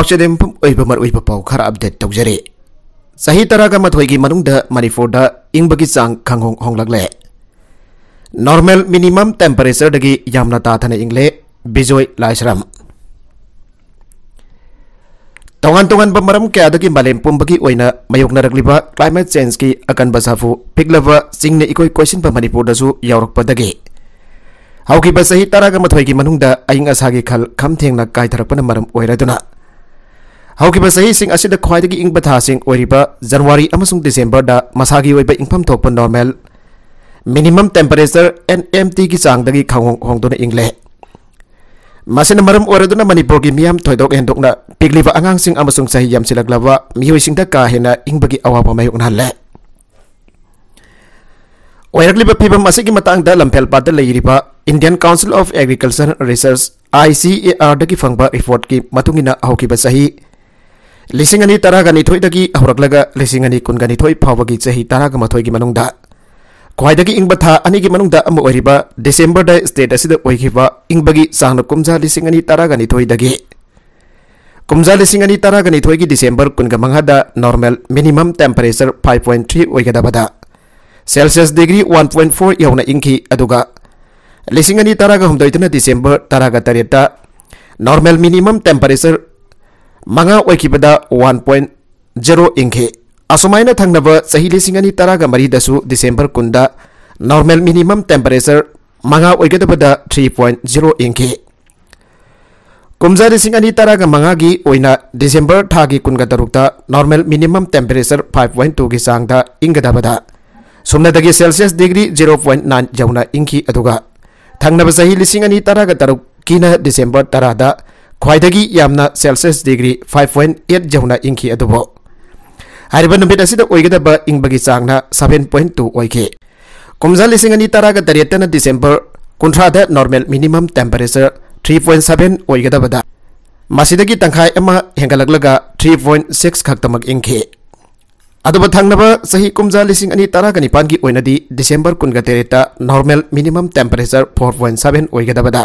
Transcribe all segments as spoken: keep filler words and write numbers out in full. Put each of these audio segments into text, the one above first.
ꯄꯥꯎꯆꯦꯗꯦ ꯃꯐꯝ ꯑꯣꯏꯕ ꯃꯔꯨꯑꯣꯏꯕ ꯄꯥꯎ ꯈꯔ ꯑꯞꯗꯦꯠ ꯇꯧꯖꯔꯤ꯫ ꯆꯍꯤ ꯇꯔꯥꯒ ꯃꯥꯊꯣꯏꯒꯤ ꯃꯅꯨꯡꯗ ꯃꯅꯤꯄꯨꯔꯗ ꯏꯪꯕꯒꯤ ꯆꯥꯡ ꯈꯪꯍꯣꯡ ꯍꯣꯡꯂꯛꯂꯦ꯫ ꯅꯣꯔꯃꯦꯜ ꯃꯤꯅꯤꯃꯝ ꯇꯦꯝꯄꯔꯦꯆꯔꯗꯒꯤ ꯌꯥꯝꯅ ꯇꯥꯊꯅ ꯏꯪꯂꯦ꯫ ꯕꯤꯖꯣꯏ ꯂꯥꯏꯁ꯭ꯔꯝ꯫ ꯇꯣꯉꯥꯟ ꯇꯣꯉꯥꯟꯕ ꯃꯔꯝ ꯀꯌꯥꯗꯒꯤ ꯃꯥꯂꯦꯝ ꯄꯨꯝꯕꯒꯤ ꯑꯣꯏꯅ ꯃꯥꯌꯣꯛꯅꯔꯛꯂꯤꯕ ꯀ꯭ꯂꯥꯏꯃꯦꯠ ꯆꯦꯟꯖꯀꯤ ꯑꯀꯟꯕ ꯁꯥꯐꯨ ꯄꯤꯛꯂꯕ ꯆꯤꯡꯅ ꯏꯀꯣꯏ ꯀꯣꯏꯁꯤꯟꯕ ꯃꯅꯤꯄꯨꯔꯗꯁꯨ ꯌꯥꯎꯔꯛꯄꯗꯒꯤ ꯍꯧꯈꯤꯕ ꯆꯍꯤ ꯇꯔꯥꯒ ꯃꯥꯊꯣꯏꯒꯤ ꯃꯅꯨꯡꯗ ꯑꯏꯪ ꯑꯁꯥꯒꯤ ꯈꯜ ꯈꯝ ꯊꯦꯡꯅ ꯀꯥꯏꯊꯔꯛꯄꯅ ꯃꯔꯝ ꯑꯣꯏꯔꯗꯨꯅ ꯍꯧꯈꯤꯕ ꯆꯍꯤꯁꯤꯡ ꯑꯁꯤꯗ ꯈ꯭ꯋꯥꯏꯗꯒꯤ ꯏꯪꯕ ꯊꯥꯁꯤꯡ ꯑꯣꯏꯔꯤꯕ ꯖꯅꯋꯥꯔꯤ ꯑꯃꯁꯨꯡ ꯗꯤꯁꯦꯝꯕꯔꯗ ꯃꯁꯥꯒꯤ ꯑꯣꯏꯕ ꯏꯪꯐꯝ ꯊꯣꯛꯄ normal minimum temperature, N M ꯇꯤꯒꯤ ꯆꯥꯡꯗꯒꯤ ꯈꯪꯍꯣꯡ ꯍꯣꯡꯗꯨꯅ ꯏꯪꯂꯦ꯫ ꯃꯁꯤꯅ ꯃꯔꯝ ꯑꯣꯏꯔꯗꯨꯅ ꯃꯅꯤꯄꯨꯔꯒꯤ ꯃꯤꯌꯥꯝ ꯊꯣꯏꯗꯣꯛ ꯍꯦꯟꯗꯣꯛꯅ ꯄꯤꯛꯂꯤꯕ ꯑꯉꯥꯡꯁꯤꯡ ꯑꯃꯁꯨꯡ ꯆꯍꯤ ꯌꯥꯝꯁꯤꯜꯂꯛꯂꯕ ꯃꯤꯑꯣꯏꯁꯤꯡꯗ ꯀꯥ ꯍꯦꯟꯅ ꯏꯪꯕꯒꯤ ꯑꯋꯥꯕ ꯃꯥꯌꯣꯛꯅꯍꯜꯂꯦ꯫ ꯑꯣꯏꯔꯛꯂꯤꯕ ꯐꯤꯚꯝ ꯑꯁꯤꯒꯤ ꯃꯇꯥꯡꯗ ꯂꯝꯐꯦꯜꯄꯥꯠꯇ ꯂꯩꯔꯤꯕ Indian Council of Agriculture Research, I C A R ꯗꯒꯤ ꯐꯪꯕ ꯔꯤꯄꯣꯔꯠꯀꯤ ꯃꯇꯨꯡ ꯏꯟꯅ ꯍꯧꯈꯤꯕ ꯆꯍꯤ ꯂꯤꯁꯤꯡ ꯑꯅꯤ ꯇꯔꯥꯒ ꯅꯤꯊꯣꯏꯗꯒꯤ ꯍꯧꯔꯛꯂꯒ ꯂꯤꯁꯤꯡ ꯑꯅꯤ ꯀꯨꯟꯒ ꯅꯤꯊꯣꯏ ꯐꯥꯎꯕꯒꯤ ꯆꯍꯤ ꯇꯔꯥꯒ ꯃꯥꯊꯣꯏꯒꯤ ꯃꯅꯨꯡꯗ ꯈ꯭ꯋꯥꯏꯗꯒꯤ ꯏꯪꯕ ꯊꯥ ꯑꯅꯤꯒꯤ ꯃꯅꯨꯡꯗ ꯑꯃ ꯑꯣꯏꯔꯤꯕ ꯗꯤꯁꯦꯝꯕꯔꯗ ꯁ꯭ꯇꯦꯠ ꯑꯁꯤꯗ ꯑꯣꯏꯈꯤꯕ ꯏꯪꯕꯒꯤ ꯆꯥꯡꯅ ꯀꯨꯝꯖꯥ ꯂꯤꯁꯤꯡ ꯑꯅꯤ ꯇꯔꯥꯒ ꯅꯤꯊꯣꯏꯗꯒꯤ ꯀꯨꯝꯖꯥ ꯂꯤꯁꯤꯡ ꯑꯅꯤ ꯇꯔꯥꯒ ꯅꯤꯊꯣꯏꯒꯤ ꯗꯤꯁꯦꯝꯕꯔ ꯀꯨꯟꯒ ꯃꯉꯥꯗ normal minimum temperature five point three ꯑꯣꯏꯒꯗꯕꯗ Celsius degree one point four ꯌꯧꯅ ꯏꯪꯈꯤ, ꯑꯗꯨꯒ ꯂꯤꯁꯤꯡ ꯑꯅꯤ ꯇꯔꯥꯒ ꯍꯨꯝꯗꯣꯏꯗꯅ ꯗꯤꯁꯦꯝꯕꯔ ꯇꯔꯥꯒ ꯇꯔꯦꯠꯇ ꯅꯣꯔꯃꯦꯜ ꯃꯤꯅꯤꯃꯝ ꯇꯦꯝꯄꯔꯦꯆꯔ ꯃꯉꯥ ꯑꯣꯏꯈꯤꯕꯗ ꯋꯥꯟ ꯄꯣꯏꯟ ꯖꯦꯔꯣ ꯏꯪꯈꯤ꯫ ꯑꯁꯨꯃꯥꯏꯅ ꯊꯪꯅꯕ ꯆꯍꯤ ꯂꯤꯁꯤꯡ ꯑꯅꯤ ꯇꯔꯥꯒ ꯃꯔꯤꯗꯁꯨ ꯗꯤꯁꯦꯝꯕꯔ ꯀꯨꯟꯗ ꯅꯣꯔꯃꯦꯜ ꯃꯤꯅꯤꯃꯝ ꯇꯦꯝꯄꯔꯦꯆꯔ ꯃꯉꯥ ꯑꯣꯏꯒꯗꯕꯗ ꯊ꯭ꯔꯤ ꯄꯣꯏꯟ ꯖꯦꯔꯣ ꯏꯪꯈꯤ꯫ ꯀꯨꯝꯖꯥ ꯂꯤꯁꯤꯡ ꯑꯅꯤ ꯇꯔꯥꯒ ꯃꯉꯥꯒꯤ ꯑꯣꯏꯅ ꯗꯤꯁꯦꯝꯕꯔ ꯊꯥꯒꯤ ꯀꯨꯟꯒ ꯇꯔꯨꯛꯇ normal minimum temperature five point ꯇꯨꯒꯤ ꯆꯥꯡꯗ ꯏꯪꯒꯗꯕꯗ ꯁꯨꯞꯅꯗꯒꯤ Celsius degree zero point nine ꯌꯧꯅ ꯏꯪꯈꯤ, ꯑꯗꯨꯒ ꯊꯪꯅꯕ ꯆꯍꯤ ꯂꯤꯁꯤꯡ ꯑꯅꯤ ꯇꯔꯥꯒ ꯇꯔꯨꯛꯀꯤꯅ ꯗꯤꯁꯦꯝꯕꯔ ꯇꯔꯥꯗ ꯈ꯭ꯋꯥꯏꯗꯒꯤ ꯌꯥꯝꯅ Celsius degree five point eight ꯌꯧꯅ ꯏꯪꯈꯤ꯫ ꯑꯗꯨꯕꯨ ꯍꯥꯏꯔꯤꯕ ꯅꯨꯃꯤꯠ ꯑꯁꯤꯗ ꯑꯣꯏꯒꯗꯕ ꯏꯪꯕꯒꯤ ꯆꯥꯡꯅ ꯁꯚꯦꯟ ꯄꯣꯏꯟ ꯇꯨ ꯑꯣꯏꯈꯤ꯫ ꯀꯨꯝꯖꯥ ꯂꯤꯁꯤꯡ ꯑꯅꯤ ꯇꯔꯥꯒ ꯇꯔꯦꯠꯇꯅ ꯗꯤꯁꯦꯝꯕꯔ ꯀꯨꯟꯊ꯭ꯔꯥꯗ normal minimum temperature three point seven ꯑꯣꯏꯒꯗꯕꯗ ꯃꯁꯤꯗꯒꯤ ꯇꯪꯈꯥꯏ ꯑꯃ ꯍꯦꯟꯒꯠꯂꯛꯂꯒ ꯊ꯭ꯔꯤ ꯄꯣꯏꯟ ꯁꯤꯛꯁ ꯈꯛꯇꯃꯛ ꯏꯪꯈꯤ꯫ ꯑꯗꯨꯕꯨ ꯊꯪꯅꯕ ꯆꯍꯤ ꯀꯨꯝꯖꯥ ꯂꯤꯁꯤꯡ ꯑꯅꯤ ꯇꯔꯥꯒ ꯅꯤꯄꯥꯟꯒꯤ ꯑꯣꯏꯅꯗꯤ ꯗꯤꯁꯦꯝꯕꯔ ꯀꯨꯟꯒ ꯇꯔꯦꯠꯇ normal minimum temperature four point seven ꯑꯣꯏꯒꯗꯕꯗ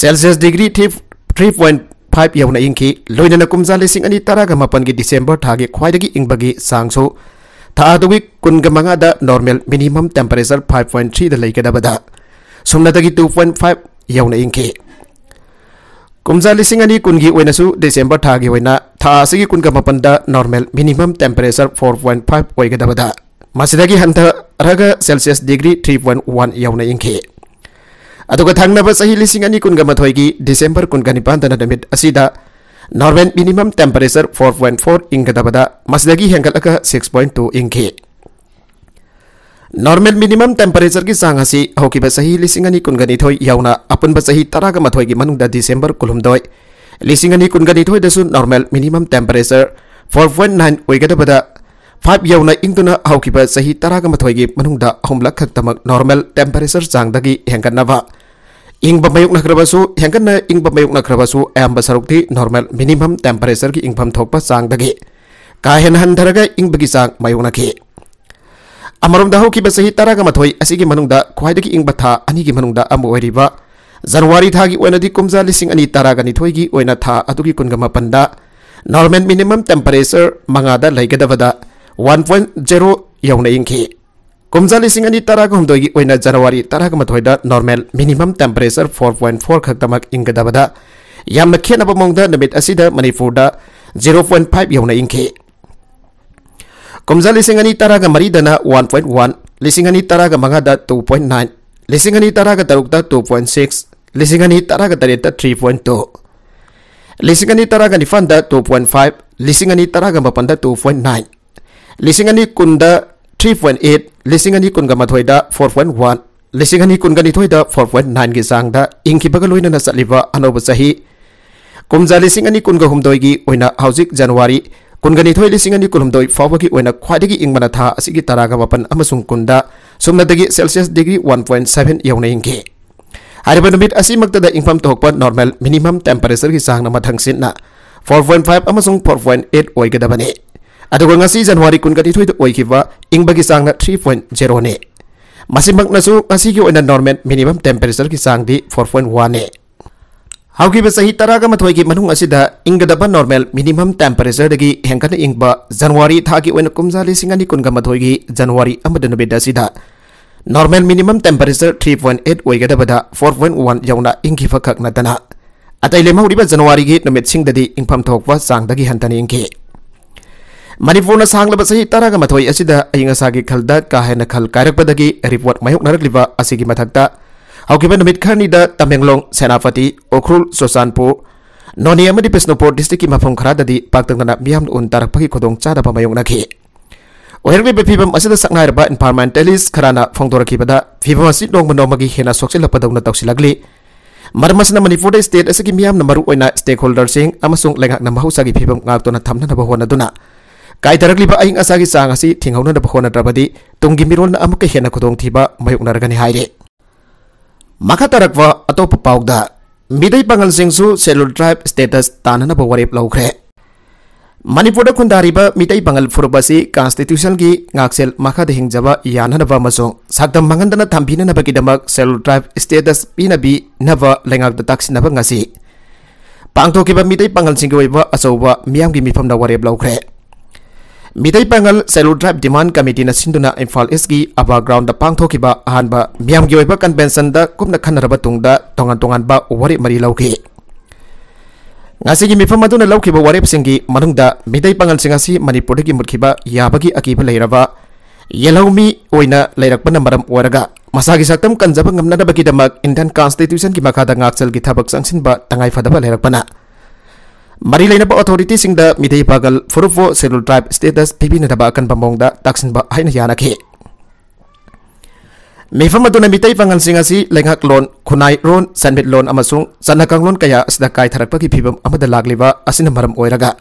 Celsius degree three, three point five ꯌꯧꯅ ꯏꯪꯈꯤ꯫ ꯂꯣꯏꯅꯅ ꯀꯨꯝꯖꯥ ꯂꯤꯁꯤꯡ ꯑꯅꯤ ꯇꯔꯥꯒ ꯃꯥꯄꯟꯒꯤ ꯗꯤꯁꯦꯝꯕꯔ ꯊꯥꯒꯤ ꯈ꯭ꯋꯥꯏꯗꯒꯤ ꯏꯪꯕꯒꯤ ꯆꯥꯡꯁꯨ ꯊꯥ ꯑꯗꯨꯒꯤ ꯀꯨꯟꯒ ꯃꯉꯥꯗ normal minimum temperature five point threeꯗ ꯂꯩꯒꯗꯕꯗ ꯁꯨꯞꯅꯗꯒꯤ two point five ꯌꯧꯅ ꯏꯪꯈꯤ꯫ ꯀꯨꯝꯖꯥ ꯂꯤꯁꯤꯡ ꯑꯅꯤ ꯀꯨꯟꯒꯤ ꯑꯣꯏꯅꯁꯨ ꯗꯤꯁꯦꯝꯕꯔ ꯊꯥꯒꯤ ꯑꯣꯏꯅ ꯊꯥ ꯑꯁꯤꯒꯤ ꯀꯨꯟꯒ ꯃꯥꯄꯟꯗ normal minimum temperature four point five ꯑꯣꯏꯒꯗꯕꯗ ꯃꯁꯤꯗꯒꯤ ꯍꯟꯊꯔꯒ Celsius degree three point one ꯌꯧꯅ ꯏꯪꯈꯤ꯫ ꯑꯗꯨꯒ ꯊꯪꯅꯕ ꯆꯍꯤ ꯂꯤꯁꯤꯡ ꯑꯅꯤ ꯀꯨꯟꯒ ꯃꯥꯊꯣꯏꯒꯤ ꯗꯤꯁꯦꯝꯕꯔ ꯀꯨꯟꯒ ꯅꯤꯄꯥꯟꯗꯅ ꯅꯨꯃꯤꯠ ꯑꯁꯤꯗ normal minimum temperature four point four ꯏꯪꯒꯗꯕꯗ ꯃꯁꯤꯗꯒꯤ ꯍꯦꯟꯒꯠꯂꯒ six point two ꯏꯪꯈꯤ꯫ Normal minimum temperatureꯒꯤ ꯆꯥꯡ ꯑꯁꯤ ꯍꯧꯈꯤꯕ ꯆꯍꯤ ꯂꯤꯁꯤꯡ ꯑꯅꯤ ꯀꯨꯟꯒ ꯅꯤꯊꯣꯏ ꯌꯥꯎꯅ ꯑꯄꯨꯟꯕ ꯆꯍꯤ ꯇꯔꯥꯒ ꯃꯥꯊꯣꯏꯒꯤ ꯃꯅꯨꯡꯗ ꯗꯤꯁꯦꯝꯕꯔ ꯀꯨꯟꯍꯨꯝꯗꯣꯏ, ꯂꯤꯁꯤꯡ ꯑꯅꯤ ꯀꯨꯟꯒ ꯅꯤꯊꯣꯏꯗꯁꯨ normal minimum temperature four point nine ꯑꯣꯏꯒꯗꯕꯗ five ꯌꯧꯅ ꯏꯪꯗꯨꯅ ꯍꯧꯈꯤꯕ ꯆꯍꯤ ꯇꯔꯥꯒ ꯃꯥꯊꯣꯏꯒꯤ ꯃꯅꯨꯡꯗ ꯑꯍꯨꯝꯂꯛ ꯈꯛꯇꯃꯛ normal temperature ꯆꯥꯡꯗꯒꯤ ꯍꯦꯟꯒꯠꯅꯕ ꯏꯪꯕ ꯃꯥꯌꯣꯛꯅꯈ꯭ꯔꯕꯁꯨ, ꯍꯦꯟꯒꯠꯅ ꯏꯪꯕ ꯃꯥꯌꯣꯛꯅꯈ꯭ꯔꯕꯁꯨ ꯑꯌꯥꯝꯕ ꯁꯔꯨꯛꯇꯤ normal minimum temperatureꯒꯤ ꯏꯪꯐꯝ ꯊꯣꯛꯄ ꯆꯥꯡꯗꯒꯤ ꯀꯥ ꯍꯦꯟꯅ ꯍꯟꯊꯔꯒ ꯏꯪꯕꯒꯤ ꯆꯥꯡ ꯃꯥꯌꯣꯛꯅꯈꯤ꯫ ꯑꯃꯔꯣꯝꯗ ꯍꯧꯈꯤꯕ ꯆꯍꯤ ꯇꯔꯥꯒ ꯃꯥꯊꯣꯏ ꯑꯁꯤꯒꯤ ꯃꯅꯨꯡꯗ ꯈ꯭ꯋꯥꯏꯗꯒꯤ ꯏꯪꯕ ꯊꯥ ꯑꯅꯤꯒꯤ ꯃꯅꯨꯡꯗ ꯑꯃ ꯑꯣꯏꯔꯤꯕ ꯖꯅꯋꯥꯔꯤ ꯊꯥꯒꯤ ꯑꯣꯏꯅꯗꯤ ꯀꯨꯝꯖꯥ ꯂꯤꯁꯤꯡ ꯑꯅꯤ ꯇꯔꯥꯒ ꯅꯤꯊꯣꯏꯒꯤ ꯑꯣꯏꯅ ꯊꯥ ꯑꯗꯨꯒꯤ ꯀꯨꯟꯒ ꯃꯥꯄꯟꯗ normal minimum temperature ꯃꯉꯥꯗ ꯂꯩꯒꯗꯕꯗ one point zero ꯌꯧꯅ ꯏꯪꯈꯤ꯫ ꯀꯨꯝꯖꯥ ꯂꯤꯁꯤꯡ ꯑꯅꯤ ꯇꯔꯥꯒ ꯍꯨꯝꯗꯣꯏꯒꯤ ꯑꯣꯏꯅ ꯖꯅꯋꯥꯔꯤ ꯇꯔꯥꯒ ꯃꯥꯊꯣꯏꯗ normal minimum temperature four point four ꯈꯛꯇꯃꯛ ꯏꯪꯒꯗꯕꯗ ꯌꯥꯝꯅ ꯈꯦꯠꯅꯕ ꯃꯑꯣꯡꯗ ꯅꯨꯃꯤꯠ ꯑꯁꯤꯗ ꯃꯅꯤꯄꯨꯔꯗ zero point five ꯌꯧꯅ ꯏꯪꯈꯤ꯫ ꯀꯨꯝꯖꯥ ꯂꯤꯁꯤꯡ ꯑꯅꯤ ꯇꯔꯥꯒ ꯃꯔꯤꯗꯅ one point one, ꯂꯤꯁꯤꯡ ꯑꯅꯤ ꯇꯔꯥꯒ ꯃꯉꯥꯗ two point nine, ꯂꯤꯁꯤꯡ ꯑꯅꯤ ꯇꯔꯥꯒ ꯇꯔꯨꯛꯇ two point six, ꯂꯤꯁꯤꯡ ꯑꯅꯤ ꯇꯔꯥꯒ ꯇꯔꯦꯠꯇ three point two, ꯂꯤꯁꯤꯡ ꯑꯅꯤ ꯇꯔꯥꯒ ꯅꯤꯄꯥꯟꯗ two point five, ꯂꯤꯁꯤꯡ ꯑꯅꯤ ꯇꯔꯥꯒ ꯃꯥꯄꯟꯗ two point nine, ꯂꯤꯁꯤꯡ ꯑꯅꯤ ꯀꯨꯟꯗ three point eight, ꯂꯤꯁꯤꯡ ꯑꯅꯤ ꯀꯨꯟꯒ ꯃꯥꯊꯣꯏꯗ four point one, ꯂꯤꯁꯤꯡ ꯑꯅꯤ ꯀꯨꯟꯒ ꯅꯤꯊꯣꯏꯗ four point nineꯒꯤ ꯆꯥꯡꯗ ꯏꯪꯈꯤꯕꯒ ꯂꯣꯏꯅꯅ ꯆꯠꯂꯤꯕ ꯑꯅꯧꯕ ꯆꯍꯤ ꯀꯨꯝꯖꯥ ꯂꯤꯁꯤꯡ ꯑꯅꯤ ꯀꯨꯟꯒ ꯍꯨꯝꯗꯣꯏꯒꯤ ꯑꯣꯏꯅ ꯍꯧꯖꯤꯛ ꯖꯅꯋꯥꯔꯤ ꯀꯨꯟꯒ ꯅꯤꯊꯣꯏ, ꯂꯤꯁꯤꯡ ꯑꯅꯤ ꯀꯨꯟꯍꯨꯝꯗꯣꯏ ꯐꯥꯎꯕꯒꯤ ꯑꯣꯏꯅ ꯈ꯭ꯋꯥꯏꯗꯒꯤ ꯏꯪꯕꯅ ꯊꯥ ꯑꯁꯤꯒꯤ ꯇꯔꯥꯒ ꯃꯥꯄꯟ ꯑꯃꯁꯨꯡ ꯀꯨꯟꯗ ꯁꯨꯞꯅꯗꯒꯤ Celsius degree one point seven ꯌꯧꯅ ꯏꯪꯈꯤ꯫ ꯍꯥꯏꯔꯤꯕ ꯅꯨꯃꯤꯠ ꯑꯁꯤꯃꯛꯇꯗ ꯏꯪꯐꯝ ꯊꯣꯛꯄ normal minimum temperatureꯒꯤ ꯆꯥꯡꯅ ꯃꯊꯪꯁꯤꯠꯅ four point five ꯑꯃꯁꯨꯡ four point eight ꯑꯣꯏꯒꯗꯕꯅꯤ꯫ ꯑꯗꯨꯒ ꯉꯁꯤ ꯖꯅꯋꯥꯔꯤ ꯀꯨꯟꯒ ꯅꯤꯊꯣꯏꯗ ꯑꯣꯏꯈꯤꯕ ꯏꯪꯕꯒꯤ ꯆꯥꯡꯅ three point zeroꯅꯤ꯫ ꯃꯁꯤꯃꯛꯅꯁꯨ ꯉꯁꯤꯒꯤ ꯑꯣꯏꯅ normal minimum temperatureꯒꯤ ꯆꯥꯡꯗꯤ four point oneꯅꯤ꯫ ꯍꯧꯈꯤꯕ ꯆꯍꯤ ꯇꯔꯥꯒ ꯃꯥꯊꯣꯏꯒꯤ ꯃꯅꯨꯡ ꯑꯁꯤꯗ ꯏꯪꯒꯗꯕ normal minimum temperatureꯗꯒꯤ ꯍꯦꯟꯒꯠꯅ ꯏꯪꯕ ꯖꯅꯋꯥꯔꯤ ꯊꯥꯒꯤ ꯑꯣꯏꯅ ꯀꯨꯝꯖꯥ ꯂꯤꯁꯤꯡ ꯑꯅꯤ ꯀꯨꯟꯒ ꯃꯥꯊꯣꯏꯒꯤ ꯖꯅꯋꯥꯔꯤ ꯑꯃꯗ ꯅꯨꯃꯤꯠ ꯑꯁꯤꯗ normal minimum temperature three point eight ꯑꯣꯏꯒꯗꯕꯗ four point one ꯌꯧꯅ ꯏꯪꯈꯤꯕ ꯈꯛ ꯅꯠꯇꯅ, ꯑꯇꯩ ꯂꯦꯝꯍꯧꯔꯤꯕ ꯖꯅꯋꯥꯔꯤꯒꯤ ꯅꯨꯃꯤꯠꯁꯤꯡꯗꯗꯤ ꯏꯪꯐꯝ ꯊꯣꯛꯄ ꯆꯥꯡꯗꯒꯤ ꯍꯟꯊꯅ ꯏꯪꯈꯤ꯫ ꯃꯅꯤꯄꯨꯔꯅ ꯁꯥꯡꯂꯕ ꯆꯍꯤ ꯇꯔꯥꯒ ꯃꯥꯊꯣꯏ ꯑꯁꯤꯗ ꯑꯏꯪ ꯑꯁꯥꯒꯤ ꯈꯜꯗ ꯀꯥ ꯍꯦꯟꯅ ꯈꯜ ꯀꯥꯏꯔꯛꯄꯗꯒꯤ report ꯃꯥꯌꯣꯛꯅꯔꯛꯂꯤꯕ ꯑꯁꯤꯒꯤ ꯃꯊꯛꯇ, ꯍꯧꯈꯤꯕ ꯅꯨꯃꯤꯠ ꯈꯔꯅꯤꯗ ꯇꯃꯦꯡꯂꯣꯡ, ꯁꯦꯅꯥꯄꯇꯤ, ꯎꯈ꯭ꯔꯨꯜ, ꯆꯨꯔꯆꯥꯟꯄꯨꯔ, ꯅꯣꯅꯦ ꯑꯃꯗꯤ ꯕꯤꯁꯅꯨꯄꯨꯔ districtꯀꯤ ꯃꯐꯝ ꯈꯔꯗꯗꯤ ꯄꯥꯛꯇꯛꯅꯅ ꯃꯤꯌꯥꯝꯅ ꯎꯟ ꯇꯥꯔꯛꯄꯒꯤ ꯈꯨꯗꯣꯡꯆꯥꯗꯕ ꯃꯥꯌꯣꯛꯅꯈꯤ꯫ ꯑꯣꯏꯔꯛꯂꯤꯕ ꯐꯤꯕꯝ ꯑꯁꯤꯗ ꯁꯛꯅꯥꯏꯔꯕ environmentalist ꯈꯔꯅ ꯐꯣꯡꯗꯣꯔꯛꯈꯤꯕꯗ, ꯐꯤꯕꯝ ꯑꯁꯤ ꯅꯣꯡꯃ ꯅꯣꯡꯃꯒꯤ ꯍꯦꯟꯅ ꯁꯣꯛꯆꯤꯜꯂꯛꯄꯗꯧꯅ ꯇꯧꯁꯤꯜꯂꯛꯂꯤ꯫ ꯃꯔꯝ ꯑꯁꯤꯅ ꯃꯅꯤꯄꯨꯔꯗ state ꯑꯁꯤꯒꯤ ꯃꯤꯌꯥꯝꯅ ꯃꯔꯨ ꯑꯣꯏꯅ stakeholderꯁꯤꯡ ꯑꯃꯁꯨꯡ ꯂꯩꯉꯥꯛꯅ ꯃꯍꯧꯁꯥꯒꯤ ꯐꯤꯕꯝ ꯉꯥꯛꯇꯨꯅ ꯊꯝꯅꯅꯕ ꯍꯣꯠꯅꯗꯨꯅ, ꯀꯥꯏꯊꯔꯛꯂꯤꯕ ꯑꯏꯪ ꯑꯁꯥꯒꯤ ꯆꯥꯡ ꯑꯁꯤ ꯊꯤꯡꯍꯧꯅꯅꯕ ꯍꯣꯠꯅꯗ꯭ꯔꯕꯗꯤ ꯇꯨꯡꯒꯤ ꯃꯤꯔꯣꯜꯅ ꯑꯃꯨꯛꯀ ꯍꯦꯟꯅ ꯈꯨꯗꯣꯡꯊꯤꯕ ꯃꯥꯌꯣꯛꯅꯔꯒꯅꯤ ꯍꯥꯏꯔꯤ꯫ ꯃꯈꯥ ꯇꯥꯔꯛꯄ ꯑꯇꯣꯞꯄ ꯄꯥꯎꯗ, ꯃꯤꯇꯩ ꯄꯥꯉꯜꯁꯤꯡꯁꯨ Scheduled Tribe status ꯇꯥꯟꯅꯅꯕ ꯋꯥꯔꯦꯞ ꯂꯧꯈ꯭ꯔꯦ꯫ ꯃꯅꯤꯄꯨꯔꯗ ꯈꯨꯟꯗꯥꯔꯤꯕ ꯃꯤꯇꯩ ꯄꯥꯉꯜ ꯐꯨꯔꯨꯞ ꯑꯁꯤ constitutionꯒꯤ ꯉꯥꯛꯁꯦꯜ ꯃꯈꯥꯗ ꯍꯤꯡꯖꯕ ꯌꯥꯅꯅꯕ ꯑꯃꯁꯨꯡ ꯁꯛꯇꯝ ꯃꯥꯡꯍꯟꯗꯅ ꯊꯝꯕꯤꯅꯅꯕꯒꯤꯗꯃꯛ Scheduled Tribe status ꯄꯤꯅꯕꯤꯅꯕ ꯂꯩꯉꯥꯛꯇ ꯇꯥꯛꯁꯤꯟꯅꯕ ꯉꯁꯤ ꯄꯥꯡꯊꯣꯛꯈꯤꯕ ꯃꯤꯇꯩ ꯄꯥꯉꯜꯁꯤꯡꯒꯤ ꯑꯣꯏꯕ ꯑꯆꯧꯕ ꯃꯤꯌꯥꯝꯒꯤ ꯃꯤꯐꯝꯅ ꯋꯥꯔꯦꯞ ꯂꯧꯈ꯭ꯔꯦ꯫ ꯃꯤꯇꯩ ꯄꯥꯉꯜ Scheduled Tribe Demand Committeeꯅ ꯁꯤꯟꯗꯨꯅ ꯏꯝꯐꯥꯜ Eastꯀꯤ ꯑꯕꯥ groundꯗ ꯄꯥꯡꯊꯣꯛꯈꯤꯕ ꯑꯍꯥꯟꯕ ꯃꯤꯌꯥꯝꯒꯤ ꯑꯣꯏꯕ conventionꯗ ꯀꯨꯞꯅ ꯈꯟꯅꯔꯕ ꯇꯨꯡꯗ ꯇꯣꯉꯥꯟ ꯇꯣꯉꯥꯟꯕ ꯋꯥꯔꯦꯞ ꯃꯔꯤ ꯂꯧꯈꯤ꯫ ꯉꯁꯤꯒꯤ ꯃꯤꯐꯝ ꯑꯗꯨꯅ ꯂꯧꯈꯤꯕ ꯋꯥꯔꯦꯞꯁꯤꯡꯒꯤ ꯃꯅꯨꯡꯗ ꯃꯤꯇꯩ ꯄꯥꯉꯜꯁꯤꯡ ꯑꯁꯤ ꯃꯅꯤꯄꯨꯔꯗꯒꯤ ꯃꯨꯠꯈꯤꯕ ꯌꯥꯕꯒꯤ ꯑꯀꯤꯕ ꯂꯩꯔꯕ ꯌꯦꯜꯍꯧꯃꯤ ꯑꯣꯏꯅ ꯂꯩꯔꯛꯄꯅ ꯃꯔꯝ ꯑꯣꯏꯔꯒ ꯃꯁꯥꯒꯤ ꯁꯛꯇꯝ ꯀꯟꯖꯕ ꯉꯝꯅꯅꯕꯒꯤꯗꯃꯛ Indian Constitutionꯒꯤ ꯃꯈꯥꯗ ꯉꯥꯛꯁꯦꯜꯒꯤ ꯊꯕꯛ ꯆꯪꯁꯤꯟꯕ ꯇꯉꯥꯏꯐꯗꯕ ꯂꯩꯔꯛꯄꯅ ꯃꯔꯤ ꯂꯩꯅꯕ authorityꯁꯤꯡꯗ ꯃꯤꯇꯩ ꯄꯥꯉꯜ ꯐꯨꯔꯨꯞꯄꯨ Scheduled Tribe status ꯄꯤꯕꯤꯅꯅꯕ ꯑꯀꯟꯕ ꯃꯑꯣꯡꯗ ꯇꯥꯛꯁꯤꯟꯕ ꯍꯥꯏꯅ ꯌꯥꯅꯈꯤ꯫ ꯃꯤꯐꯝ ꯑꯗꯨꯅ ꯃꯤꯇꯩ ꯄꯥꯉꯜꯁꯤꯡ ꯑꯁꯤ ꯂꯩꯉꯥꯛꯂꯣꯟ, ꯈꯨꯟꯅꯥꯏꯔꯣꯟ, ꯁꯦꯟꯃꯤꯠꯂꯣꯟ ꯑꯃꯁꯨꯡ ꯆꯠꯅ ꯀꯥꯡꯂꯣꯟ ꯀꯌꯥ ꯑꯁꯤꯗ ꯀꯥꯏꯊꯔꯛꯄꯒꯤ ꯐꯤꯕꯝ ꯑꯃꯗ ꯂꯥꯛꯂꯤꯕ ꯑꯁꯤꯅ ꯃꯔꯝ ꯑꯣꯏꯔꯒ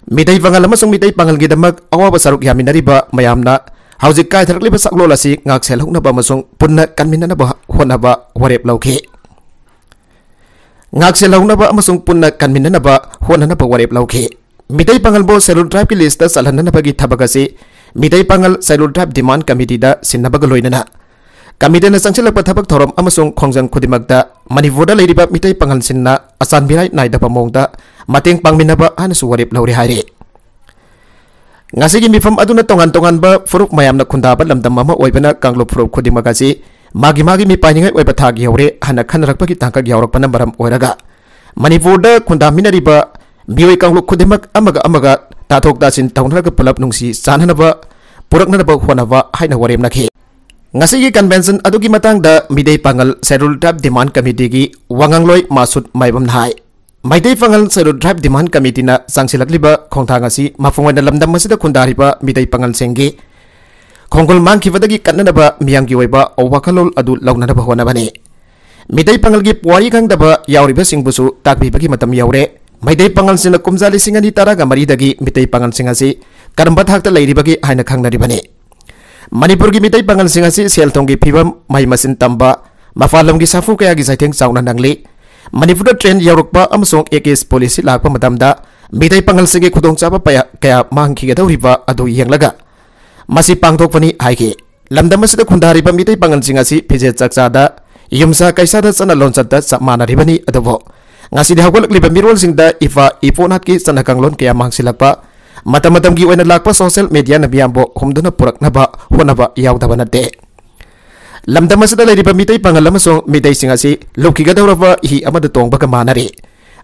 ꯃꯤꯇꯩ ꯄꯥꯉꯜ ꯑꯃꯁꯨꯡ ꯃꯤꯇꯩ ꯄꯥꯉꯜꯒꯤꯗꯃꯛ ꯑꯋꯥꯕ ꯁꯔꯨꯛ ꯌꯥꯃꯤꯟꯅꯔꯤꯕ ꯃꯌꯥꯝꯅ ꯍꯧꯖꯤꯛ ꯀꯥꯏꯊꯔꯛꯂꯤꯕ ꯁꯛꯂꯣꯟ ꯑꯁꯤ ꯉꯥꯛꯁꯦꯜꯍꯧꯅꯕ ꯑꯃꯁꯨꯡ ꯄꯨꯟꯅ ꯀꯟꯃꯤꯟꯅꯅꯕ ꯍꯣꯠꯅꯕ ꯋꯥꯔꯦꯞ ꯂꯧꯈꯤ꯫ ꯉꯥꯛꯁꯦꯜꯍꯧꯅꯕ ꯑꯃꯁꯨꯡ ꯄꯨꯟꯅ ꯀꯟꯃꯤꯟꯅꯅꯕ ꯍꯣꯠꯅꯅꯕ ꯋꯥꯔꯦꯞ ꯂꯧꯈꯤ꯫ ꯃꯤꯇꯩ ꯄꯥꯉꯜꯕꯨ Scheduled Tribeꯀꯤ listꯇ ꯆꯜꯍꯟꯅꯅꯕꯒꯤ ꯊꯕꯛ ꯑꯁꯤ ꯃꯤꯇꯩ ꯄꯥꯉꯜ Scheduled Tribe Demand Committeeꯗ ꯁꯤꯟꯅꯕꯒ ꯂꯣꯏꯅꯅ ꯀꯃꯤꯇꯤꯅ ꯆꯪꯁꯤꯜꯂꯛꯄ ꯊꯕꯛ ꯊꯧꯔꯝ ꯑꯃꯁꯨꯡ ꯈꯣꯡꯖꯪ ꯈꯨꯗꯤꯡꯃꯛꯇ ꯃꯅꯤꯄꯨꯔꯗ ꯂꯩꯔꯤꯕ ꯃꯤꯇꯩ ꯄꯥꯉꯜꯁꯤꯡꯅ ꯑꯆꯥꯟ ꯃꯤꯔꯥꯏ ꯅꯥꯏꯗꯕ ꯃꯑꯣꯡꯗ ꯃꯇꯦꯡ ꯄꯥꯡꯃꯤꯟꯅꯕ ꯍꯥꯏꯅꯁꯨ ꯋꯥꯔꯦꯞ ꯂꯧꯔꯦ ꯍꯥꯏꯔꯤ꯫ ꯉꯁꯤꯒꯤ ꯃꯤꯐꯝ ꯑꯗꯨꯅ ꯇꯣꯉꯥꯟ ꯇꯣꯉꯥꯟꯕ ꯐꯨꯔꯨꯞ ꯃꯌꯥꯝꯅ ꯈꯨꯟꯗꯥꯕ ꯂꯝꯗꯝ ꯑꯃ ꯑꯣꯏꯕꯅ ꯀꯥꯡꯂꯨꯞ ꯐꯨꯔꯨꯞ ꯈꯨꯗꯤꯡꯃꯛ ꯑꯁꯤ ꯃꯥꯒꯤ ꯃꯥꯒꯤ ꯃꯤꯄꯥꯏꯅꯤꯡꯉꯥꯏ ꯑꯣꯏꯕ ꯊꯥꯛ ꯌꯧꯔꯦ ꯍꯥꯏꯅ ꯈꯟꯅꯔꯛꯄꯒꯤ ꯇꯥꯡꯀꯛ ꯌꯥꯎꯔꯛꯄꯅ ꯃꯔꯝ ꯑꯣꯏꯔꯒ ꯃꯅꯤꯄꯨꯔꯗ ꯈꯨꯟꯗꯥꯃꯤꯟꯅꯔꯤꯕ ꯃꯤꯑꯣꯏ ꯀꯥꯡꯂꯨꯞ ꯈꯨꯗꯤꯡꯃꯛ ꯑꯃꯒ ꯑꯃꯒ ꯇꯥꯊꯣꯛ ꯇꯥꯁꯤꯟ ꯇꯧꯅꯔꯒ ꯄꯨꯂꯞ ꯅꯨꯡꯁꯤ ꯆꯥꯟꯅꯅꯕ ꯄꯨꯔꯛꯅꯅꯕ ꯍꯣꯠꯅꯕ ꯍꯥꯏꯅ ꯋꯥꯔꯦꯝꯅꯈꯤ꯫ ꯉꯁꯤꯒꯤ convention ꯑꯗꯨꯒꯤ ꯃꯇꯥꯡꯗ ꯃꯤꯇꯩ ꯄꯥꯉꯜ Scheduled Tribe Demand Committeeꯒꯤ ꯋꯥꯉꯥꯡꯂꯣꯏ ꯃꯥꯁꯨꯠ ꯃꯥꯏꯕꯝꯅ ꯍꯥꯏ, ꯃꯩꯇꯩ ꯄꯥꯉꯜ Scheduled Tribe Demand Committeeꯅ ꯆꯪꯁꯤꯜꯂꯛꯂꯤꯕ ꯈꯣꯡꯊꯥꯡ ꯑꯁꯤ ꯃꯄꯨꯡ ꯑꯣꯏꯅ ꯂꯝꯗꯝ ꯑꯁꯤꯗ ꯈꯨꯟꯗꯥꯔꯤꯕ ꯃꯤꯇꯩ ꯄꯥꯉꯜꯁꯤꯡꯒꯤ ꯈꯣꯡꯒꯨꯜ ꯃꯥꯡꯈꯤꯕꯗꯒꯤ ꯀꯟꯅꯅꯕ ꯃꯤꯌꯥꯝꯒꯤ ꯑꯣꯏꯕ ꯋꯥꯈꯜꯂꯣꯟ ꯑꯗꯨ ꯂꯧꯅꯅꯕ ꯍꯣꯠꯅꯕꯅꯤ꯫ ꯃꯤꯇꯩ ꯄꯥꯉꯜꯒꯤ ꯄꯨꯋꯥꯔꯤ ꯈꯪꯗꯕ ꯌꯥꯎꯔꯤꯕꯁꯤꯡꯕꯨꯁꯨ ꯇꯥꯛꯄꯤꯕꯒꯤ ꯃꯇꯝ ꯌꯧꯔꯦ꯫ ꯃꯩꯇꯩ ꯄꯥꯉꯜꯁꯤꯡꯅ ꯀꯨꯝꯖꯥ ꯂꯤꯁꯤꯡ ꯑꯅꯤ ꯇꯔꯥꯒ ꯃꯔꯤꯗꯒꯤ ꯃꯤꯇꯩ ꯄꯥꯉꯜꯁꯤꯡ ꯑꯁꯤ ꯀꯔꯝꯕ ꯊꯥꯛꯇ ꯂꯩꯔꯤꯕꯒꯦ ꯍꯥꯏꯅ ꯈꯪꯅꯔꯤꯕꯅꯤ꯫ ꯃꯅꯤꯄꯨꯔꯒꯤ ꯃꯤꯇꯩ ꯄꯥꯉꯜꯁꯤꯡ ꯑꯁꯤ ꯁꯦꯜ ꯊꯨꯝꯒꯤ ꯐꯤꯕꯝ, ꯃꯍꯩ ꯃꯁꯤꯡ ꯇꯝꯕ, ꯃꯄꯥꯟ ꯂꯝꯒꯤ ꯁꯥꯐꯨ ꯀꯌꯥꯒꯤ ꯆꯩꯊꯦꯡ ꯆꯥꯎꯅ ꯅꯪꯂꯤ꯫ ꯃꯅꯤꯄꯨꯔꯗ train ꯌꯧꯔꯛꯄ ꯑꯃꯁꯨꯡ AKS policy ꯂꯥꯛꯄ ꯃꯇꯝꯗ ꯃꯤꯇꯩ ꯄꯥꯉꯜꯁꯤꯡꯒꯤ ꯈꯨꯗꯣꯡꯆꯥꯕ ꯄꯌꯥ-, ꯀꯌꯥ ꯃꯥꯡꯈꯤꯒꯗꯧꯔꯤꯕ ꯑꯗꯨ ꯌꯦꯡꯂꯒ ꯃꯁꯤ ꯄꯥꯡꯊꯣꯛꯄꯅꯤ ꯍꯥꯏꯈꯤ꯫ ꯂꯝꯗꯝ ꯑꯁꯤꯗ ꯈꯨꯟꯗꯥꯔꯤꯕ ꯃꯤꯇꯩ ꯄꯥꯉꯜꯁꯤꯡ ꯑꯁꯤ ꯐꯤꯖꯦꯠ ꯆꯥꯛꯆꯥꯗ, ꯌꯨꯝꯁꯥ ꯀꯩꯁꯥꯗ ꯆꯠꯅ ꯂꯣꯟꯆꯠꯇ ꯆꯞ ꯃꯥꯟꯅꯔꯤꯕꯅꯤ꯫ ꯑꯗꯨꯕꯨ ꯉꯁꯤꯗꯤ ꯍꯧꯒꯠꯂꯛꯂꯤꯕ ꯃꯤꯔꯣꯜꯁꯤꯡꯗ ꯏꯄꯥ ꯏꯄꯨꯅꯥꯠꯀꯤ ꯆꯠꯅ ꯀꯥꯡꯂꯣꯟ ꯀꯌꯥ ꯃꯥꯡꯁꯤꯜꯂꯛꯄ, ꯃꯇꯝ ꯃꯇꯝꯒꯤ ꯑꯣꯏꯅ ꯂꯥꯛꯄ social mediaꯅ ꯃꯤꯌꯥꯝꯕꯨ ꯍꯨꯝꯗꯨꯅ ꯄꯨꯔꯛꯅꯕ ꯍꯣꯠꯅꯕ ꯌꯥꯎꯗꯕ ꯅꯠꯇꯦ꯫ ꯂꯝꯗꯝ ꯑꯁꯤꯗ ꯂꯩꯔꯤꯕ ꯃꯤꯇꯩ ꯄꯥꯉꯜ ꯑꯃꯁꯨꯡ ꯃꯤꯇꯩꯁꯤꯡ ꯑꯁꯤ ꯂꯨꯞꯈꯤꯒꯗꯧꯔꯕ ꯍꯤ ꯑꯃꯗ ꯇꯣꯡꯕꯒ ꯃꯥꯟꯅꯔꯦ꯫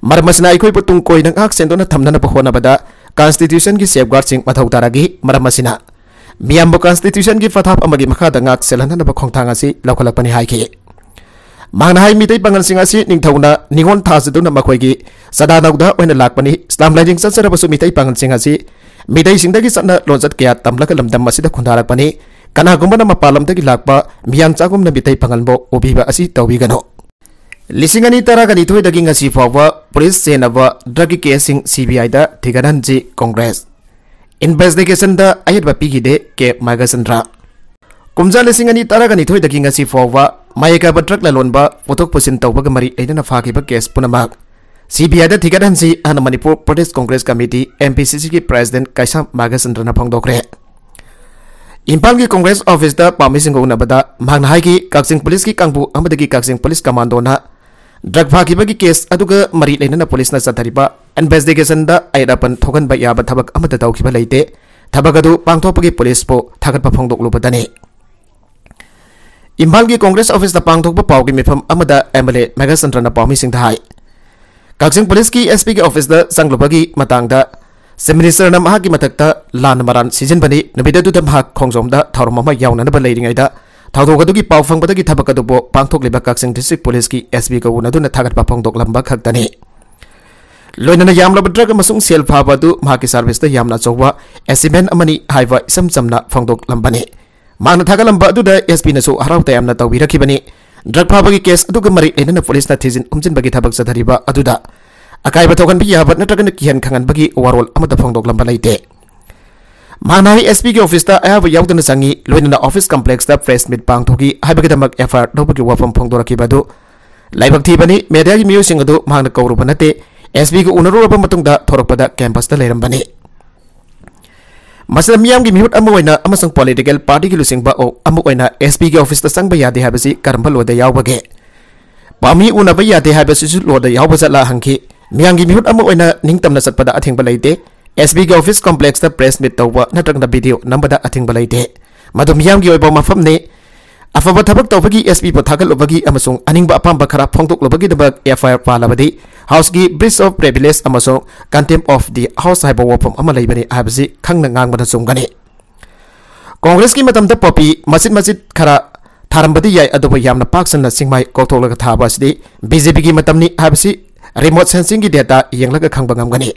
ꯃꯔꯝ ꯑꯁꯤꯅ ꯑꯩꯈꯣꯏꯕꯨ ꯇꯨꯡ ꯀꯣꯏꯅ ꯉꯥꯛ ꯁꯦꯟꯗꯨꯅ ꯊꯝꯅꯅꯕ ꯍꯣꯠꯅꯕꯗ constitutionꯒꯤ safeguardꯁꯤꯡ ꯃꯊꯧ ꯇꯥꯔꯛꯏ꯫ ꯃꯔꯝ ꯑꯁꯤꯅ ꯃꯤꯌꯥꯝꯕꯨ constitutionꯒꯤ ꯄꯊꯥꯞ ꯑꯃꯒꯤ ꯃꯈꯥꯗ ꯉꯥꯛ ꯁꯦꯜꯍꯟꯅꯅꯕ ꯈꯣꯡꯊꯥꯡ ꯑꯁꯤ ꯂꯧꯈꯠꯂꯛꯄꯅꯤ ꯍꯥꯏꯈꯤ꯫ ꯃꯍꯥꯛꯅ ꯍꯥꯏ, ꯃꯤꯇꯩ ꯄꯥꯉꯜꯁꯤꯡ ꯑꯁꯤ ꯅꯤꯡꯊꯧꯅ ꯅꯤꯉꯣꯜ ꯊꯥꯖꯗꯨꯅ ꯃꯈꯣꯏꯒꯤ ꯆꯗꯥ ꯅꯧꯗꯥ ꯑꯣꯏꯅ ꯂꯥꯛꯄꯅꯤ꯫ ꯏꯁꯂꯥꯝ ꯂꯥꯏꯅꯤꯡ ꯆꯠꯆꯔꯕꯁꯨ ꯃꯤꯇꯩ ꯄꯥꯉꯜꯁꯤꯡ ꯑꯁꯤ ꯃꯤꯇꯩꯁꯤꯡꯗꯒꯤ ꯆꯠꯅ ꯂꯣꯟꯆꯠ ꯀꯌꯥ ꯇꯝꯂꯒ ꯂꯝꯗꯝ ꯑꯁꯤꯗ ꯈꯨꯟꯗꯥꯔꯛꯄꯅꯤ꯫ ꯀꯅꯥꯒꯨꯝꯕꯅ ꯃꯄꯥꯟ ꯂꯝꯗꯒꯤ ꯂꯥꯛꯄ ꯃꯤꯌꯥꯟ ꯆꯥꯒꯨꯝꯅ ꯃꯤꯇꯩ ꯄꯥꯉꯜꯕꯨ ꯎꯕꯤꯕ ꯑꯁꯤ ꯇꯧꯕꯤꯒꯅꯨ꯫ ꯂꯤꯁꯤꯡ ꯑꯅꯤ ꯇꯔꯥꯒ ꯅꯤꯊꯣꯏꯗꯒꯤ ꯉꯁꯤ ꯐꯥꯎꯕ ꯄꯨꯂꯤꯁ ꯆꯦꯟꯅꯕ drugꯀꯤ caseꯁꯤꯡ CBIꯗ ꯊꯤꯒꯠꯍꯟꯁꯤ ꯀꯣꯡꯒ꯭ꯔꯦꯁ꯫ Investigationꯗ ꯑꯍꯦꯟꯕ ꯄꯤꯈꯤꯗꯦ ꯀꯦ ꯃꯥꯒꯆꯟꯗ꯭ꯔ꯫ ꯀꯨꯝꯖꯥ ꯂꯤꯁꯤꯡ ꯑꯅꯤ ꯇꯔꯥꯒ ꯅꯤꯊꯣꯏꯗꯒꯤ ꯉꯁꯤ ꯐꯥꯎꯕ ꯃꯌꯦꯛ ꯀꯥꯏꯕ drug ꯂꯂꯣꯟꯕ, ꯄꯣꯠꯊꯣꯛ ꯄꯨꯁꯤꯟ ꯇꯧꯕꯒ ꯃꯔꯤ ꯂꯩꯅꯅ ꯐꯥꯈꯤꯕ case ꯄꯨꯝꯅꯃꯛ CBIꯗ ꯊꯤꯒꯠꯍꯟꯁꯤ ꯍꯥꯏꯅ ꯃꯅꯤꯄꯨꯔ ꯄ꯭ꯔꯗꯦꯁ ꯀꯣꯡꯒ꯭ꯔꯦꯁ ꯀꯃꯤꯇꯤ, MPCCꯒꯤ president ꯀꯩꯁꯥꯝ ꯃꯥꯒꯆꯟꯗ꯭ꯔꯅ ꯐꯣꯡꯗꯣꯛꯈ꯭ꯔꯦ꯫ ꯏꯝꯐꯥꯜꯒꯤ ꯀꯣꯡꯒ꯭ꯔꯦꯁ ꯑꯣꯐꯤꯁꯇ ꯄꯥꯎꯃꯤꯁꯤꯡꯒ ꯎꯅꯕꯗ ꯃꯍꯥꯛꯅ ꯍꯥꯏꯈꯤ, ꯀꯛꯆꯤꯡ ꯄꯨꯂꯤꯁꯀꯤ ꯀꯥꯡꯕꯨ ꯑꯃꯗꯒꯤ ꯀꯛꯆꯤꯡ ꯄꯨꯂꯤꯁ ꯀꯃꯥꯟꯗꯣꯅ ꯗ꯭ꯔꯒ ꯐꯥꯈꯤꯕꯒꯤ ꯀꯦꯁ ꯑꯗꯨꯒ ꯃꯔꯤ ꯂꯩꯅꯅ ꯄꯨꯂꯤꯁꯅ ꯆꯠꯊꯔꯤꯕ ꯏꯟꯚꯦꯁꯇꯤꯒꯦꯁꯟꯗ ꯑꯌꯦꯠ ꯑꯄꯟ ꯊꯣꯛꯍꯟꯕ ꯌꯥꯕ ꯊꯕꯛ ꯑꯃꯠꯇ ꯇꯧꯈꯤꯕ ꯂꯩꯇꯦ꯫ ꯊꯕꯛ ꯑꯗꯨ ꯄꯥꯡꯊꯣꯛꯄꯒꯤ ꯄꯨꯂꯤꯁꯄꯨ ꯊꯥꯒꯠꯄ ꯐꯣꯡꯗꯣꯛꯂꯨꯕꯗꯅꯤ꯫ ꯏꯝꯐꯥꯜꯒꯤ ꯀꯣꯡꯒ꯭ꯔꯦꯁ ꯑꯣꯐꯤꯁꯇ ꯄꯥꯡꯊꯣꯛꯄ ꯄꯥꯎꯒꯤ ꯃꯤꯐꯝ ꯑꯃꯗ ꯑꯦꯝ ꯑꯦꯜ ꯑꯦ ꯃꯦꯘꯆꯟꯗ꯭ꯔꯅ ꯄꯥꯎꯃꯤꯁꯤꯡꯗ ꯍꯥꯏ, ꯀꯛꯆꯤꯡ ꯄꯨꯂꯤꯁꯀꯤ ꯑꯦꯁ ꯄꯤꯒꯤ ꯑꯣꯐꯤꯁꯇ ꯆꯪꯂꯨꯕꯒꯤ ꯃꯇꯥꯡꯗ ꯆꯤꯐ ꯃꯤꯅꯤꯁꯇꯔꯅ ꯃꯍꯥꯛꯀꯤ ꯃꯊꯛꯇ ꯂꯥꯟꯅ ꯃꯔꯥꯟ ꯁꯤꯖꯤꯟꯕꯅꯤ꯫ ꯅꯨꯃꯤꯠ ꯑꯗꯨꯗ ꯃꯍꯥꯛ ꯈꯣꯡꯖꯣꯝꯗ ꯊꯧꯔꯝ ꯑꯃ ꯌꯥꯎꯅꯅꯕ ꯂꯩꯔꯤꯉꯩꯗ ꯊꯧꯗꯣꯛ ꯑꯗꯨꯒꯤ ꯄꯥꯎ ꯐꯪꯕꯗꯒꯤ ꯊꯕꯛ ꯑꯗꯨꯕꯨ ꯄꯥꯡꯊꯣꯛꯂꯤꯕ ꯀꯛꯆꯤꯡ ꯗꯤꯁꯇ꯭ꯔꯤꯛ ꯄꯨꯂꯤꯁꯀꯤ ꯑꯦꯁ ꯄꯤꯒ ꯎꯅꯗꯨꯅ ꯊꯥꯒꯠꯄ ꯐꯣꯡꯗꯣꯛꯂꯝꯕ ꯈꯛꯇꯅꯤ꯫ ꯂꯣꯏꯅꯅ ꯌꯥꯝꯂꯕ ꯗ꯭ꯔꯒ ꯑꯃꯁꯨꯡ ꯁꯦꯜ ꯐꯥꯕ ꯑꯗꯨ ꯃꯍꯥꯛꯀꯤ ꯁꯥꯔꯚꯤꯁꯇ ꯌꯥꯝꯅ ꯑꯆꯧꯕ ꯑꯦꯆꯤꯚꯃꯦꯟ ꯑꯃꯅꯤ ꯍꯥꯏꯕ ꯏꯆꯝ ꯆꯝꯅ ꯐꯣꯡꯗꯣꯛꯂꯝꯕꯅꯤ꯫ ꯃꯍꯥꯛꯅ ꯊꯥꯒꯠꯂꯝꯕ ꯑꯗꯨꯗ ꯑꯦꯁ ꯄꯤꯅꯁꯨ ꯍꯔꯥꯎ ꯇꯌꯥꯝꯅ ꯇꯧꯕꯤꯔꯛꯈꯤꯕꯅꯤ꯫ ꯗ꯭ꯔꯒ ꯐꯥꯕꯒꯤ ꯀꯦꯁ ꯑꯗꯨꯒ ꯃꯔꯤ ꯂꯩꯅꯅ ꯄꯨꯂꯤꯁꯅ ꯊꯤꯖꯤꯟ ꯍꯨꯝꯖꯤꯟꯕꯒꯤ ꯊꯕꯛ ꯆꯠꯊꯔꯤꯕ ꯑꯗꯨꯗ ꯑꯀꯥꯏꯕ ꯊꯣꯛꯍꯟꯕ ꯌꯥꯕ ꯅꯠꯇ꯭ꯔꯒꯅ ꯀꯤꯍꯟ ꯈꯪꯍꯟꯕꯒꯤ ꯋꯥꯔꯣꯜ ꯑꯃꯠꯇ ꯐꯣꯡꯗꯣꯛꯂꯝꯕ ꯂꯩꯇꯦ꯫ ꯃꯍꯥꯛꯅ ꯍꯥꯏ, ꯑꯦꯁ ꯄꯤꯒꯤ ꯑꯣꯐꯤꯁꯇ ꯑꯌꯥꯕ ꯌꯥꯎꯗꯅ ꯆꯪꯏ, ꯂꯣꯏꯅꯅ ꯑꯣꯐꯤꯁ ꯀꯝꯄ꯭ꯂꯦꯛꯁꯇ ꯄ꯭ꯔꯦꯁ ꯃꯤꯠ ꯄꯥꯡꯊꯣꯛꯈꯤ ꯍꯥꯏꯕꯒꯤꯗꯃꯛ ꯑꯦꯐ ꯑꯥꯏ ꯑꯥꯔ ꯂꯧꯕꯒꯤ ꯋꯥꯐꯝ ꯐꯣꯡꯗꯣꯔꯛꯈꯤꯕ ꯑꯗꯨ ꯂꯥꯏꯕꯛ ꯊꯤꯕꯅꯤ꯫ ꯃꯦꯗꯤꯌꯥꯒꯤ ꯃꯤꯑꯣꯏꯁꯤꯡ ꯑꯗꯨ ꯃꯍꯥꯛꯅ ꯀꯧꯔꯨꯕ ꯅꯠꯇꯦ꯫ ꯑꯦꯁ ꯄꯤꯒ ꯎꯅꯔꯨꯔꯕ ꯃꯇꯨꯡꯗ ꯊꯣꯔꯛꯄꯗ ꯀꯦꯝꯄꯁꯇ ꯂꯩꯔꯝꯕꯅꯤ꯫ ꯃꯁꯤꯗ ꯃꯤꯌꯥꯝꯒꯤ ꯃꯤꯍꯨꯠ ꯑꯃ ꯑꯣꯏꯅ ꯑꯃꯁꯨꯡ ꯄꯣꯂꯤꯇꯤꯀꯦꯜ ꯄꯥꯔꯇꯤꯒꯤ ꯂꯨꯆꯤꯡꯕ ꯑꯃ ꯑꯣꯏꯅ ꯑꯦꯁ ꯄꯤꯒꯤ ꯑꯣꯐꯤꯁꯇ ꯆꯪꯕ ꯌꯥꯗꯦ ꯍꯥꯏꯕꯁꯤ ꯀꯔꯝꯕ ꯂꯣꯗ ꯌꯥꯎꯕꯒꯦ? ꯄꯥꯝꯃꯤ ꯎꯅꯕ ꯌꯥꯗꯦ ꯍꯥꯏꯕꯁꯤꯁꯨ ꯂꯣꯗ ꯌꯥꯎꯕ ꯆꯠꯂ ꯍꯪꯈꯤ꯫ ꯃꯤꯌꯥꯝꯒꯤ ꯃꯤꯍꯨꯠ ꯑꯃ ꯑꯣꯏꯅ ꯅꯤꯡꯇꯝꯅ ꯆꯠꯄꯗ ꯑꯊꯤꯡꯕ ꯂꯩꯇꯦ꯫ ꯑꯦꯁ ꯄꯤꯒꯤ ꯑꯣꯐꯤꯁ ꯀꯣꯝꯄ꯭ꯂꯦꯛꯁꯇ ꯄ꯭ꯔꯦꯁ ꯃꯤꯠ ꯇꯧꯕ ꯅꯠꯇ꯭ꯔꯒꯅ ꯚꯤꯗꯤꯑꯣ ꯅꯝꯕꯗ ꯑꯊꯤꯡꯕ ꯂꯩꯇꯦ꯫ ꯃꯗꯨ ꯃꯤꯌꯥꯝꯒꯤ ꯑꯣꯏꯕ ꯃꯐꯝꯅꯤ꯫ ꯑꯐꯕ ꯊꯕꯛ ꯇꯧꯕꯒꯤ ꯑꯦꯁ ꯄꯤꯕꯨ ꯊꯥꯒꯠꯂꯨꯕꯒꯤ ꯑꯃꯁꯨꯡ ꯑꯅꯤꯡꯕ ꯑꯄꯥꯝꯕ ꯈꯔ ꯐꯣꯡꯗꯣꯛꯂꯨꯕꯒꯤꯗꯃꯛ ꯑꯦꯐ ꯑꯥꯏ ꯑꯥꯔ ꯄꯥꯜꯂꯕꯗꯤ ꯍꯥꯎꯁꯀꯤ breach of privilege ꯑꯃꯁꯨꯡ contempt of the house ꯍꯥꯏꯕ ꯋꯥꯐꯝ ꯑꯃ ꯂꯩꯕꯅꯤ ꯍꯥꯏꯕꯁꯤ ꯈꯪꯅ ꯉꯥꯡꯕꯅ ꯆꯨꯝꯒꯅꯤ꯫ ꯀꯣꯡꯒ꯭ꯔꯦꯁꯀꯤ ꯃꯇꯝꯗ ꯄꯣꯄꯤ ꯃꯆꯤꯠ ꯃꯆꯤꯠ ꯈꯔ ꯊꯥꯔꯝꯕꯗꯤ ꯌꯥꯏ, ꯑꯗꯨꯕꯨ ꯌꯥꯝꯅ ꯄꯥꯛ ꯁꯟꯅ ꯆꯤꯡꯃꯥꯏ ꯀꯣꯛꯊꯣꯛꯂꯒ ꯊꯥꯕ ꯑꯁꯤꯗꯤ ꯕꯤ ꯖꯦ ꯄꯤꯒꯤ ꯃꯇꯝꯅꯤ ꯍꯥꯏꯕꯁꯤ ꯔꯤꯃꯣꯠ ꯁꯦꯟꯁꯤꯡꯒꯤ ꯗꯦꯇꯥ ꯌꯦꯡꯂꯒ ꯈꯪꯕ ꯉꯝꯒꯅꯤ꯫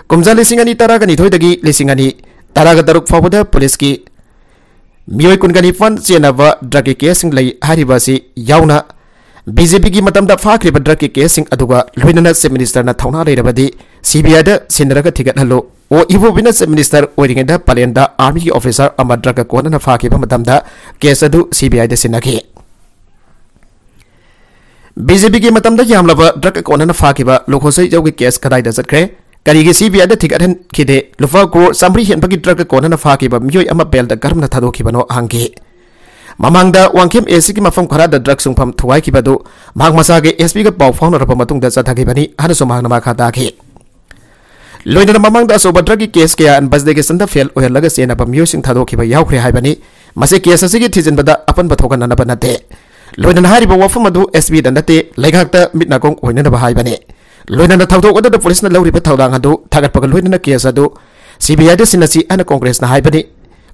ꯀꯨꯝꯖꯥ ꯂꯤꯁꯤꯡ ꯑꯅꯤ ꯇꯔꯥꯒ ꯅꯤꯊꯣꯏꯗꯒꯤ ꯂꯤꯁꯤꯡ ꯑꯅꯤ ꯇꯔꯥꯒ ꯇꯔꯨꯛ ꯐꯥꯎꯕꯗ ꯄꯨꯂꯤꯁꯀꯤ ꯃꯤꯑꯣꯏ ꯀꯨꯟꯒ ꯅꯤꯄꯥꯟ ꯆꯦꯟꯅꯕ ꯗ꯭ꯔꯒꯀꯤ ꯀꯦꯁꯁꯤꯡ ꯂꯩ ꯍꯥꯏꯔꯤꯕ ꯑꯁꯤ ꯌꯥꯎꯅ ꯕꯤ ꯖꯦ ꯄꯤꯒꯤ ꯃꯇꯝꯗ ꯐꯥꯈ꯭ꯔꯤꯕ ꯗ꯭ꯔꯒꯀꯤ ꯀꯦꯁꯁꯤꯡ ꯑꯗꯨꯒ ꯂꯣꯏꯅꯅ ꯆꯤꯐ ꯃꯤꯅꯤꯁꯇꯔꯅ ꯊꯧꯅꯥ ꯂꯩꯔꯕꯗꯤ ꯁꯤ ꯕꯤ ꯑꯥꯏꯗ ꯁꯤꯟꯅꯔꯒ ꯊꯤꯒꯠꯍꯜꯂꯨ꯫ ꯑꯣ ꯏꯕꯣꯕꯤꯅ ꯆꯤꯐ ꯃꯤꯅꯤꯁꯇꯔ ꯑꯣꯏꯔꯤꯉꯩꯗ ꯄꯂꯦꯟꯗ ꯑꯥꯔꯃꯤꯒꯤ ꯑꯣꯐꯤꯁꯔ ꯑꯃ ꯗ꯭ꯔꯒ ꯀꯣꯟꯅꯅ ꯐꯥꯈꯤꯕ ꯃꯇꯝꯗ ꯀꯦꯁ ꯑꯗꯨ ꯁꯤ ꯕꯤ ꯑꯥꯏꯗ ꯁꯤꯟꯅꯈꯤ꯫ ꯕꯤ ꯖꯦ ꯄꯤꯒꯤ ꯃꯇꯝꯗ ꯌꯥꯝꯂꯕ ꯗ꯭ꯔꯒ ꯀꯣꯟꯅꯅ ꯐꯥꯈꯤꯕ ꯂꯨꯈꯣꯁꯩꯖꯧꯒꯤ ꯀꯦꯁ ꯀꯗꯥꯏꯗ ꯆꯠꯈ꯭ꯔꯦ? ꯀꯔꯤꯒꯤ ꯁꯤ ꯕꯤ ꯑꯥꯏꯗ ꯊꯤꯒꯠꯍꯟꯈꯤꯗꯦ? ꯂꯨꯄꯥ ꯀ꯭ꯔꯣꯔ ꯆꯥꯃꯔꯤ ꯍꯦꯟꯕꯒꯤ ꯗ꯭ꯔꯒꯀ ꯀꯣꯟꯅꯅ ꯐꯥꯈꯤꯕ ꯃꯤꯑꯣꯏ ꯑꯃ ꯕꯦꯜꯗ ꯀꯔꯝꯅ ꯊꯥꯗꯣꯛꯈꯤꯕꯅꯣ ꯍꯪꯈꯤ꯫ ꯃꯃꯥꯡꯗ ꯋꯥꯡꯈꯦꯝ ꯑꯦ ꯁꯤꯒꯤ ꯃꯐꯝ ꯈꯔꯗ ꯗ꯭ꯔꯒ ꯁꯨꯡꯐꯝ ꯊꯨꯒꯥꯏꯈꯤꯕ ꯑꯗꯨ ꯃꯍꯥꯛ ꯃꯁꯥꯒꯤ ꯑꯦꯁ ꯄꯤꯒ ꯄꯥꯎ ꯐꯥꯎꯅꯔꯕ ꯃꯇꯨꯡꯗ ꯆꯠꯊꯈꯤꯕꯅꯤ ꯍꯥꯏꯅꯁꯨ ꯃꯍꯥꯛꯅ ꯃꯈꯥ ꯇꯥꯈꯤ꯫ ꯂꯣꯏꯅꯅ ꯃꯃꯥꯡꯗ ꯑꯆꯧꯕ ꯗ꯭ꯔꯒꯀꯤ ꯀꯦꯁ ꯀꯌꯥ ꯏꯟꯚꯦꯁꯇꯤꯒꯦꯁꯟꯗ ꯐꯦꯜ ꯑꯣꯏꯍꯜꯂꯒ ꯆꯦꯟꯅꯕ ꯃꯤꯑꯣꯏꯁꯤꯡ ꯊꯥꯗꯣꯛꯈꯤꯕ ꯌꯥꯎꯈ꯭ꯔꯦ ꯍꯥꯏꯕꯅꯤ꯫ ꯃꯁꯤ ꯀꯦꯁ ꯑꯁꯤꯒꯤ ꯊꯤꯖꯤꯟꯕꯗ ꯑꯄꯟꯕ ꯊꯣꯛꯍꯟꯅꯅꯕ ꯅꯠꯇꯦ꯫ ꯂꯣꯏꯅꯅ ꯍꯥꯏꯔꯤꯕ ꯋꯥꯐꯝ ꯑꯗꯨ ꯑꯦꯁ ꯄꯤꯗ ꯅꯠꯇꯦ, ꯂꯩꯉꯥꯛꯇ ꯃꯤꯠ ꯅꯥꯀꯣꯡ ꯑꯣꯏꯅꯅꯕ ꯍꯥꯏꯕꯅꯤ꯫ ꯂꯣꯏꯅꯅ ꯊꯧꯗꯣꯛ ꯑꯗꯨꯗ ꯄꯨꯂꯤꯁꯅ ꯂꯧꯔꯤꯕ ꯊꯧꯗꯥꯡ ꯑꯗꯨ ꯊꯥꯒꯠꯄꯒ ꯂꯣꯏꯅꯅ ꯀꯦꯁ ꯑꯗꯨ ꯁꯤ ꯕꯤ ꯑꯥꯏꯗ ꯁꯤꯟꯅꯁꯤ ꯍꯥꯏꯅ ꯀꯣꯡꯒ꯭ꯔꯦꯁꯅ ꯍꯥꯏꯕꯅꯤ꯫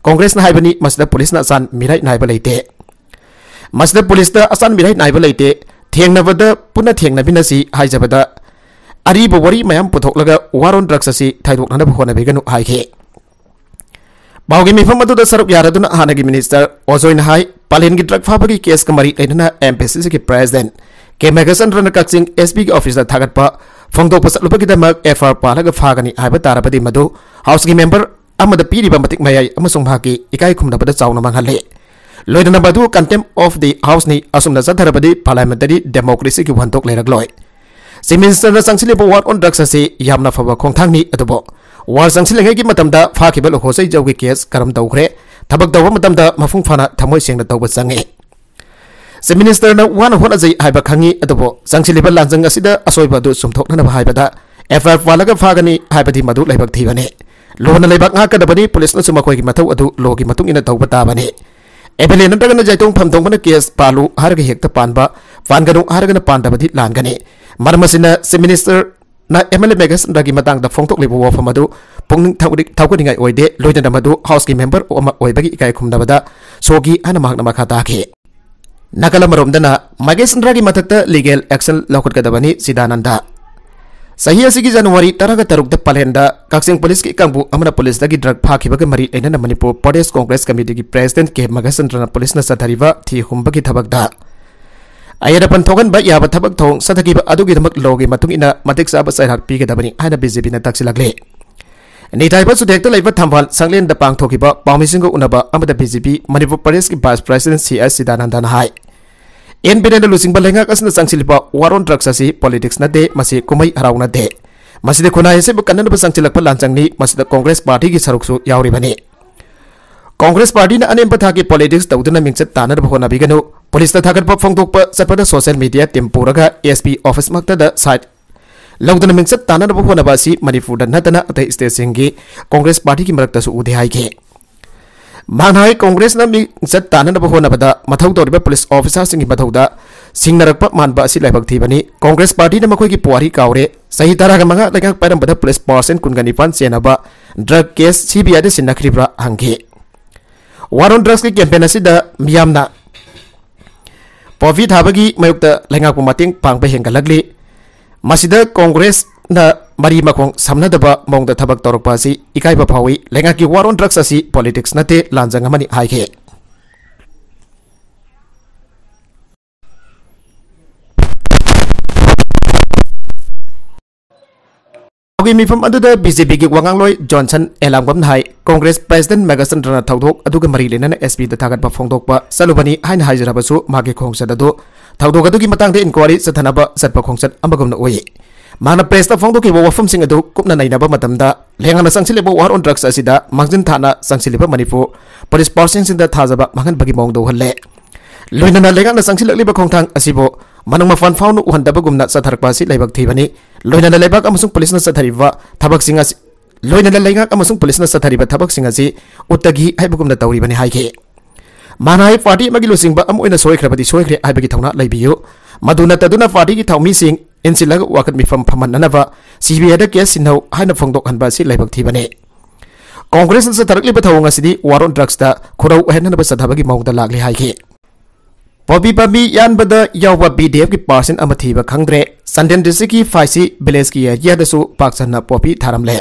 ꯀꯣꯡꯒ꯭ꯔꯦꯁꯅ ꯍꯥꯏꯕꯅꯤ, ꯃꯁꯤꯗ ꯄꯨꯂꯤꯁꯅ ꯑꯆꯥꯟ ꯃꯤꯔꯥꯏ ꯅꯥꯏꯕ ꯂꯩꯇꯦ꯫ ꯃꯁꯤꯗ ꯄꯨꯂꯤꯁꯇ ꯑꯆꯥꯟ ꯃꯤꯔꯥꯏ ꯅꯥꯏꯕ ꯂꯩꯇꯦ꯫ ꯊꯦꯡꯅꯕꯗ ꯄꯨꯟꯅ ꯊꯦꯡꯅꯃꯤꯟꯅꯁꯤ ꯍꯥꯏꯖꯕꯗ ꯑꯔꯤꯕ ꯋꯥꯔꯤ ꯃꯌꯥꯝ ꯄꯨꯊꯣꯛꯂꯒ war on drugs ꯑꯁꯤ ꯊꯥꯏꯗꯣꯛꯅꯅꯕ ꯍꯣꯠꯅꯕꯤꯒꯅꯨ ꯍꯥꯏꯈꯤ꯫ ꯄꯥꯎꯒꯤ ꯃꯤꯐꯝ ꯑꯗꯨꯗ ꯁꯔꯨꯛ ꯌꯥꯔꯗꯨꯅ ꯍꯥꯟꯅꯒꯤ ꯃꯤꯅꯤꯁꯇꯔ ꯑꯣꯖꯣꯏꯅ ꯍꯥꯏ, ꯄꯥꯂꯦꯟꯒꯤ ꯗ꯭ꯔꯒ ꯐꯥꯕꯒꯤ ꯀꯦꯁꯀ ꯃꯔꯤ ꯂꯩꯅꯅ ꯑꯦꯝ ꯄꯤ ꯁꯤ ꯁꯤꯒꯤ ꯄ꯭ꯔꯦꯁꯤꯗꯦꯟꯠ ꯀꯦ ꯃꯦꯘꯆꯟꯗ꯭ꯔꯅ ꯀꯛꯆꯤꯡ ꯑꯦꯁ ꯄꯤꯒꯤ ꯑꯣꯐꯤꯁꯇ ꯊꯥꯒꯠꯄ ꯐꯣꯡꯗꯣꯛꯄ ꯆꯠꯂꯨꯕꯒꯤꯗꯃꯛ ꯑꯦꯐ ꯑꯥꯏ ꯑꯥꯔ ꯄꯥꯜꯂꯒ ꯐꯥꯒꯅꯤ ꯍꯥꯏꯕ ꯇꯥꯔꯕꯗꯤ ꯃꯗꯨ ꯍꯥꯎꯁꯀꯤ ꯃꯦꯝꯕꯔ ꯑꯃꯗ ꯄꯤꯔꯤꯕ ꯃꯇꯤꯛ ꯃꯌꯥꯏ ꯑꯃꯁꯨꯡ ꯃꯍꯥꯛꯀꯤ ꯏꯀꯥꯏ ꯈꯨꯝꯅꯕꯗ ꯆꯥꯎꯅ ꯃꯥꯡꯍꯜꯂꯤ꯫ ꯂꯣꯏꯅꯅ ꯃꯗꯨ contempt of the houseꯅꯤ꯫ ꯑꯁꯨꯝꯅ ꯆꯠꯊꯔꯕꯗꯤ parliamentary democracyꯒꯤ ꯋꯥꯍꯟꯊꯣꯛ ꯂꯩꯔꯛꯂꯣꯏ꯫ ꯆꯤꯐ ꯃꯤꯅꯤꯁꯇꯔꯅ ꯆꯪꯁꯤꯜꯂꯤꯕ war on drugs ꯑꯁꯤ ꯌꯥꯝꯅ ꯐꯕ ꯈꯣꯡꯊꯥꯡꯅꯤ, ꯑꯗꯨꯕꯨ war ꯆꯪꯁꯤꯜꯂꯤꯉꯩꯒꯤ ꯃꯇꯝꯗ ꯐꯥꯈꯤꯕ ꯂꯨꯈꯣꯁꯩꯖꯧꯒꯤ ꯀꯦꯁ ꯀꯔꯝ ꯇꯧꯈ꯭ꯔꯦ? ꯊꯕꯛ ꯇꯧꯕ ꯃꯇꯝꯗ ꯃꯄꯨꯡ ꯐꯥꯅ ꯊꯃꯣꯏ ꯁꯦꯡꯅ ꯇꯧꯕ ꯆꯪꯏ꯫ ꯆꯤꯐ ꯃꯤꯅꯤꯁꯇꯔꯅ ꯋꯥꯅ ꯍꯣꯠꯅꯖꯩ ꯍꯥꯏꯕ ꯈꯪꯏ, ꯑꯗꯨꯕꯨ ꯆꯪꯁꯤꯜꯂꯤꯕ ꯂꯥꯟꯖꯪ ꯑꯁꯤꯗ ꯑꯁꯣꯏꯕ ꯑꯗꯨ ꯆꯨꯝꯊꯣꯛꯅꯅꯕ ꯍꯥꯏꯕꯗ ꯑꯦꯐ ꯑꯥꯏ ꯑꯥꯔ ꯄꯥꯜꯂꯒ ꯐꯥꯒꯅꯤ ꯍꯥꯏꯕꯗꯤ ꯃꯗꯨ ꯂꯥꯏꯕꯛ ꯊꯤꯕꯅꯤ꯫ ꯂꯣꯅ ꯂꯩꯕꯥꯛ ꯉꯥꯛꯀꯗꯕꯅꯤ, ꯄꯨꯂꯤꯁꯅꯁꯨ ꯃꯈꯣꯏꯒꯤ ꯃꯊꯧ ꯑꯗꯨ ꯂꯣꯒꯤ ꯃꯇꯨꯡ ꯏꯟꯅ ꯇꯧꯕ ꯇꯥꯕꯅꯤ꯫ ꯑꯦꯝ ꯑꯦꯜ ꯑꯦ ꯅꯠꯇ꯭ꯔꯒꯅ ꯌꯥꯏꯇꯣꯡ ꯐꯝꯗꯣꯡꯕꯅ ꯀꯦꯁ ꯄꯥꯜꯂꯨ ꯍꯥꯏꯔꯒ ꯍꯦꯛꯇ ꯄꯥꯟꯕ, ꯄꯥꯟꯒꯅꯨ ꯍꯥꯏꯔꯒꯅ ꯄꯥꯟꯗꯕꯗꯤ ꯂꯥꯟꯒꯅꯤ꯫ ꯃꯔꯝ ꯑꯁꯤꯅ ꯆꯤꯐ ꯃꯤꯅꯤꯁꯇꯔꯅ ꯑꯦꯝ ꯑꯦꯜ ꯑꯦ ꯃꯦꯘꯆꯟꯗ꯭ꯔꯒꯤ ꯃꯇꯥꯡꯗ ꯐꯣꯡꯗꯣꯛꯂꯤꯕ ꯋꯥꯐꯝ ꯑꯗꯨ ꯄꯨꯛꯅꯤꯡ ꯊꯧꯒꯠ-, ꯊꯧꯒꯠꯅꯤꯡꯉꯥꯏ ꯑꯣꯏꯗꯦ, ꯂꯣꯏꯅꯅ ꯃꯗꯨ ꯍꯥꯎꯁꯀꯤ ꯃꯦꯝꯕꯔ ꯑꯃ ꯑꯣꯏꯕꯒꯤ ꯏꯀꯥꯏ ꯈꯨꯝꯅꯕꯗ ꯁꯣꯛꯈꯤ ꯍꯥꯏꯅ ꯃꯍꯥꯛꯅ ꯃꯈꯥ ꯇꯥꯈꯤ꯫ ꯅꯥꯀꯜ ꯑꯃꯔꯣꯝꯗꯅ ꯃꯒꯦꯁꯟꯗ꯭ꯔꯒꯤ ꯃꯊꯛꯇ ꯂꯤꯒꯦꯜ ꯑꯦꯛꯁꯟ ꯂꯧꯈꯠꯀꯗꯕꯅꯤ ꯆꯤꯗꯥꯅꯟꯗ꯫ ꯆꯍꯤ ꯑꯁꯤꯒꯤ ꯖꯅꯋꯥꯔꯤ ꯇꯔꯥꯒ ꯇꯔꯨꯛꯇ ꯄꯥꯂꯦꯟꯗ ꯀꯛꯆꯤꯡ ꯄꯨꯂꯤꯁꯀꯤ ꯀꯥꯡꯕꯨ ꯑꯃꯅ ꯄꯨꯂꯤꯁꯇꯒꯤ ꯗ꯭ꯔꯒ ꯐꯥꯈꯤꯕꯒ ꯃꯔꯤ ꯂꯩꯅꯅ ꯃꯅꯤꯄꯨꯔ ꯄ꯭ꯔꯗꯦꯁ ꯀꯣꯡꯒ꯭ꯔꯦꯁ ꯀꯃꯤꯇꯤꯒꯤ ꯄ꯭ꯔꯦꯁꯤꯗꯦꯟꯠ ꯀꯦ ꯃꯒꯦꯁꯟꯗ꯭ꯔꯅ ꯄꯨꯂꯤꯁꯅ ꯆꯠꯊꯔꯤꯕ ꯊꯤ ꯍꯨꯝꯕꯒꯤ ꯊꯕꯛꯇ ꯑꯌꯦꯠ ꯑꯄꯟ ꯊꯣꯛꯍꯟꯕ ꯌꯥꯕ ꯊꯕꯛ ꯊꯧꯑꯣꯡ ꯆꯠꯊꯈꯤꯕ ꯑꯗꯨꯒꯤꯗꯃꯛ ꯂꯣꯒꯤ ꯃꯇꯨꯡ ꯏꯟꯅ ꯃꯇꯤꯛ ꯆꯥꯕ ꯆꯩꯔꯥꯛ ꯄꯤꯒꯗꯕꯅꯤ ꯍꯥꯏꯅ ꯕꯤ ꯖꯦ ꯄꯤꯅ ꯇꯛꯁꯤꯜꯂꯛꯂꯤ꯫ ꯅꯤꯊꯥꯏꯕ ꯆꯨꯊꯦꯛꯇ ꯂꯩꯕ ꯊꯝꯕꯥꯜ ꯁꯪꯂꯦꯟꯗ ꯄꯥꯡꯊꯣꯛꯈꯤꯕ ꯄꯥꯎꯃꯤꯁꯤꯡꯒ ꯎꯅꯕ ꯑꯃꯗ ꯕꯤ ꯖꯦ ꯄꯤ ꯃꯅꯤꯄꯨꯔ ꯄ꯭ꯔꯗꯦꯁꯀꯤ vice president C S ꯁꯤꯗꯥꯅꯟꯗꯅ high, and ꯕꯤꯔꯦꯟꯅ ꯂꯨꯆꯤꯡꯕ ꯂꯩꯉꯥꯛ ꯑꯁꯤꯅ ꯆꯪꯁꯤꯜꯂꯤꯕ war on drugs ꯑꯁꯤ ꯄꯣꯂꯤꯇꯤꯛꯁ ꯅꯠꯇꯦ, ꯃꯁꯤ ꯀꯨꯝꯍꯩ ꯍꯔꯥꯎ ꯅꯠꯇꯦ꯫ ꯃꯁꯤꯗ ꯈꯨꯟꯅꯥꯏ ꯑꯁꯤꯕꯨ ꯀꯟꯅꯅꯕ ꯆꯪꯁꯤꯜꯂꯛꯄ ꯂꯥꯟꯆꯪꯅꯤ꯫ ꯃꯁꯤꯗ ꯀꯣꯡꯒ꯭ꯔꯦꯁ ꯄꯥꯔꯇꯤꯒꯤ ꯁꯔꯨꯛꯁꯨ ꯌꯥꯎꯔꯤꯕꯅꯤ꯫ ꯀꯣꯡꯒ꯭ꯔꯦꯁ ꯄꯥꯔꯇꯤꯅ ꯑꯅꯦꯝꯕ ꯊꯥꯛꯀꯤ ꯄꯣꯂꯤꯇꯤꯛꯁ ꯇꯧꯗꯨꯅ ꯃꯤꯡꯆꯠ ꯇꯥꯟꯅꯅꯕ ꯍꯣꯠꯅꯕꯤꯒꯅꯨ꯫ ꯄꯨꯂꯤꯁꯇ ꯊꯥꯒꯠꯄ ꯐꯣꯡꯗꯣꯛꯄ ꯆꯠꯄꯗ ꯁꯣꯁꯤꯌꯦꯜ ꯃꯤꯗꯤꯌꯥ ꯇꯤꯝ ꯄꯨꯔꯒ ꯑꯦꯁ ꯄꯤ ꯑꯣꯐꯤꯁꯃꯛꯇꯗ ꯁꯥꯏꯠ ꯂꯧꯗꯨꯅ ꯃꯤꯡꯆꯠ ꯇꯥꯟꯅꯅꯕ ꯍꯣꯠꯅꯕ ꯑꯁꯤ ꯃꯅꯤꯄꯨꯔꯗ ꯅꯠꯇꯅ ꯑꯇꯩ ꯁ꯭ꯇꯦꯠꯁꯤꯡꯒꯤ ꯀꯣꯡꯒ꯭ꯔꯦꯁ ꯄꯥꯔꯇꯤꯒꯤ ꯃꯔꯛꯇꯁꯨ ꯎꯗꯦ ꯍꯥꯏꯈꯤ꯫ ꯃꯍꯥꯛꯅ ꯍꯥꯏ, ꯀꯣꯡꯒ꯭ꯔꯦꯁꯅ ꯃꯤꯡꯆꯠ ꯇꯥꯟꯅꯅꯕ ꯍꯣꯠꯅꯕꯗ ꯃꯊꯧ ꯇꯧꯔꯤꯕ ꯄꯨꯂꯤꯁ ꯑꯣꯐꯤꯁꯥꯔꯁꯤꯡꯒꯤ ꯃꯊꯧꯗ ꯁꯤꯡꯅꯔꯛꯄ ꯃꯥꯟꯕ ꯑꯁꯤ ꯂꯥꯏꯕꯛ ꯊꯤꯕꯅꯤ꯫ ꯀꯣꯡꯒ꯭ꯔꯦꯁ ꯄꯥꯔꯇꯤꯅ ꯃꯈꯣꯏꯒꯤ ꯄꯨꯋꯥꯔꯤ ꯀꯥꯎꯔꯦ꯫ ꯆꯍꯤ ꯇꯔꯥꯒ ꯃꯉꯥ ꯂꯩꯉꯥꯛ ꯄꯥꯏꯔꯝꯕꯗ ꯄꯨꯂꯤꯁ ꯄꯥꯔꯁꯟ ꯀꯨꯟꯒ ꯅꯤꯄꯥꯟ ꯆꯦꯟꯅꯕ ꯗ꯭ꯔꯒ ꯀꯦꯁ ꯁꯤ ꯕꯤ ꯑꯥꯏꯗ ꯁꯤꯟꯅꯈ꯭ꯔꯤꯕ꯭ꯔꯥ ꯍꯪꯈꯤ꯫ ꯋꯥꯔ ꯑꯣꯟ ꯗ꯭ꯔꯒꯁꯀꯤ ꯀꯦꯝꯄꯦꯟ ꯑꯁꯤꯗ ꯃꯤꯌꯥꯝꯅ ꯄꯣꯄꯤ ꯊꯥꯕꯒꯤ ꯃꯥꯌꯣꯛꯇ ꯂꯩꯉꯥꯛꯄꯨ ꯃꯇꯦꯡ ꯄꯥꯡꯕ ꯍꯦꯟꯒꯠꯂꯛꯂꯤ꯫ ꯃꯁꯤꯗ ꯀꯣꯡꯒ꯭ꯔꯦꯁꯅ ꯃꯔꯤ ꯃꯈꯣꯡ ꯁꯝꯅꯗꯕ ꯃꯑꯣꯡꯗ ꯊꯕꯛ ꯇꯧꯔꯛꯄ ꯑꯁꯤ ꯏꯀꯥꯏꯕ ꯐꯥꯎꯏ꯫ ꯂꯩꯉꯥꯛꯀꯤ ꯋꯥꯔ ꯑꯣꯟ ꯗ꯭ꯔꯒꯁ ꯑꯁꯤ ꯄꯣꯂꯤꯇꯤꯛꯁ ꯅꯠꯇꯦ, ꯂꯥꯟꯖꯪ ꯑꯃꯅꯤ ꯍꯥꯏꯈꯤ꯫ ꯍꯧꯒꯤ ꯃꯤꯐꯝ ꯑꯗꯨꯗ ꯕꯤ ꯖꯦ ꯄꯤꯒꯤ ꯋꯥꯉꯥꯡꯂꯣꯏ ꯖꯣꯟꯁꯟ ꯑꯦꯂꯥꯡꯕꯝꯅ ꯍꯥꯏ, ꯀꯣꯡꯒ꯭ꯔꯦꯁ ꯄ꯭ꯔꯦꯁꯤꯗꯦꯟꯠ ꯃꯦꯘꯆꯟꯗ꯭ꯔꯅ ꯊꯧꯗꯣꯛ ꯑꯗꯨꯒ ꯃꯔꯤ ꯂꯩꯅꯅ ꯑꯦꯁ ꯄꯤꯗ ꯊꯥꯒꯠꯄ ꯐꯣꯡꯗꯣꯛꯄ ꯆꯠꯂꯨꯕꯅꯤ ꯍꯥꯏꯅ ꯍꯥꯏꯖꯔꯕꯁꯨ, ꯃꯍꯥꯛꯀꯤ ꯈꯣꯡꯆꯠ ꯑꯗꯨ ꯊꯧꯗꯣꯛ ꯑꯗꯨꯒꯤ ꯃꯇꯥꯡꯗ ꯏꯟꯀ꯭ꯋꯥꯔꯤ ꯆꯠꯊꯅꯕ ꯆꯠꯄ ꯈꯣꯡꯆꯠ ꯑꯃꯒꯨꯝꯅ ꯎꯏ꯫ ꯃꯍꯥꯛꯅ ꯄ꯭ꯔꯦꯁꯇ ꯐꯣꯡꯗꯣꯛꯈꯤꯕ ꯋꯥꯐꯝꯁꯤꯡ ꯑꯗꯨ ꯀꯨꯞꯅ ꯅꯩꯅꯕ ꯃꯇꯝꯗ, ꯂꯩꯉꯥꯛꯅ ꯆꯪꯁꯤꯜꯂꯤꯕ ꯋꯥꯔ ꯑꯣꯟ ꯗ꯭ꯔꯒꯁ ꯑꯁꯤꯗ ꯃꯥꯡꯖꯤꯟ ꯊꯥꯅ ꯆꯪꯁꯤꯜꯂꯤꯕ ꯃꯅꯤꯄꯨꯔ ꯄꯨꯂꯤꯁ ꯄꯥꯔꯁꯟꯁꯤꯡꯗ ꯊꯥꯖꯕ ꯃꯥꯡꯍꯟꯕꯒꯤ ꯃꯑꯣꯡꯗ ꯎꯍꯜꯂꯦ꯫ ꯂꯣꯏꯅꯅ ꯂꯩꯉꯥꯛꯅ ꯆꯪꯁꯤꯜꯂꯛꯂꯤꯕ ꯈꯣꯡꯊꯥꯡ ꯑꯁꯤꯕꯨ ꯃꯅꯨꯡ ꯃꯄꯥꯟ ꯐꯥꯎꯅ ꯎꯍꯟꯗꯕꯒꯨꯝꯅ ꯆꯠꯊꯔꯛꯄ ꯑꯁꯤ ꯂꯥꯏꯕꯛ ꯊꯤꯕꯅꯤ꯫ ꯂꯣꯏꯅꯅ ꯂꯩꯕꯥꯛ ꯑꯃꯁꯨꯡ ꯄꯨꯂꯤꯁꯅ ꯆꯠꯊꯔꯤꯕ ꯊꯕꯛꯁꯤꯡ ꯑꯁꯤ, ꯂꯣꯏꯅꯅ ꯂꯩꯉꯥꯛ ꯑꯃꯁꯨꯡ ꯄꯨꯂꯤꯁꯅ ꯆꯠꯊꯔꯤꯕ ꯊꯕꯛꯁꯤꯡ ꯑꯁꯤ ꯎꯠꯇꯒꯤ ꯍꯥꯏꯕꯒꯨꯝꯅ ꯇꯧꯔꯤꯕꯅꯤ ꯍꯥꯏꯈꯤ꯫ ꯃꯍꯥꯛꯅ ꯍꯥꯏ, ꯄꯥꯔꯇꯤ ꯑꯃꯒꯤ ꯂꯨꯆꯤꯡꯕ ꯑꯃ ꯑꯣꯏꯅ ꯁꯣꯏꯈ꯭ꯔꯕꯗꯤ ꯁꯣꯏꯈ꯭ꯔꯦ ꯍꯥꯏꯕꯒꯤ ꯊꯧꯅꯥ ꯂꯩꯕꯤꯌꯨ꯫ ꯃꯗꯨ ꯅꯠꯇꯗꯨꯅ ꯄꯥꯔꯇꯤꯒꯤ ꯊꯧꯃꯤꯁꯤꯡ ꯏꯟꯁꯤꯜꯂꯒ ꯋꯥꯀꯠ ꯃꯤꯐꯝ ꯐꯝꯍꯟꯅꯅꯕ ꯁꯤ ꯕꯤ ꯑꯥꯏꯗ ꯀꯦꯁ ꯁꯤꯟꯅꯧ ꯍꯥꯏꯅ ꯐꯣꯡꯗꯣꯛꯍꯟꯕ ꯑꯁꯤ ꯂꯥꯏꯕꯛ ꯊꯤꯕꯅꯤ꯫ ꯀꯣꯡꯒ꯭ꯔꯦꯁꯅ ꯆꯠꯊꯔꯛꯂꯤꯕ ꯊꯧꯑꯣꯡ ꯑꯁꯤꯗꯤ ꯋꯥꯔ ꯑꯣꯟ ꯗ꯭ꯔꯒꯁꯇ ꯈꯨꯔꯧ ꯑꯣꯏꯍꯟꯅꯅꯕ ꯆꯠꯊꯕꯒꯤ ꯃꯑꯣꯡꯗ ꯂꯥꯛꯂꯤ ꯍꯥꯏꯈꯤ꯫ ꯄꯣꯄꯤ ꯄꯥꯝꯕꯤ ꯌꯥꯟꯕꯗ ꯌꯥꯎꯕ ꯕꯤ ꯗꯤ ꯑꯦꯐꯀꯤ ꯄꯥꯔꯁꯟ ꯑꯃ ꯊꯤꯕ ꯈꯪꯗ꯭ꯔꯦ꯫ ꯆꯥꯟꯗꯦꯜ ꯗꯤꯁꯇ꯭ꯔꯤꯛꯀꯤ ꯐꯥꯏꯁꯤ ꯚꯤꯂꯦꯖꯀꯤ ꯑꯦꯔꯤꯌꯥꯗꯁꯨ ꯄꯥꯛ ꯁꯟꯅ ꯄꯣꯄꯤ ꯊꯥꯔꯝꯂꯦ꯫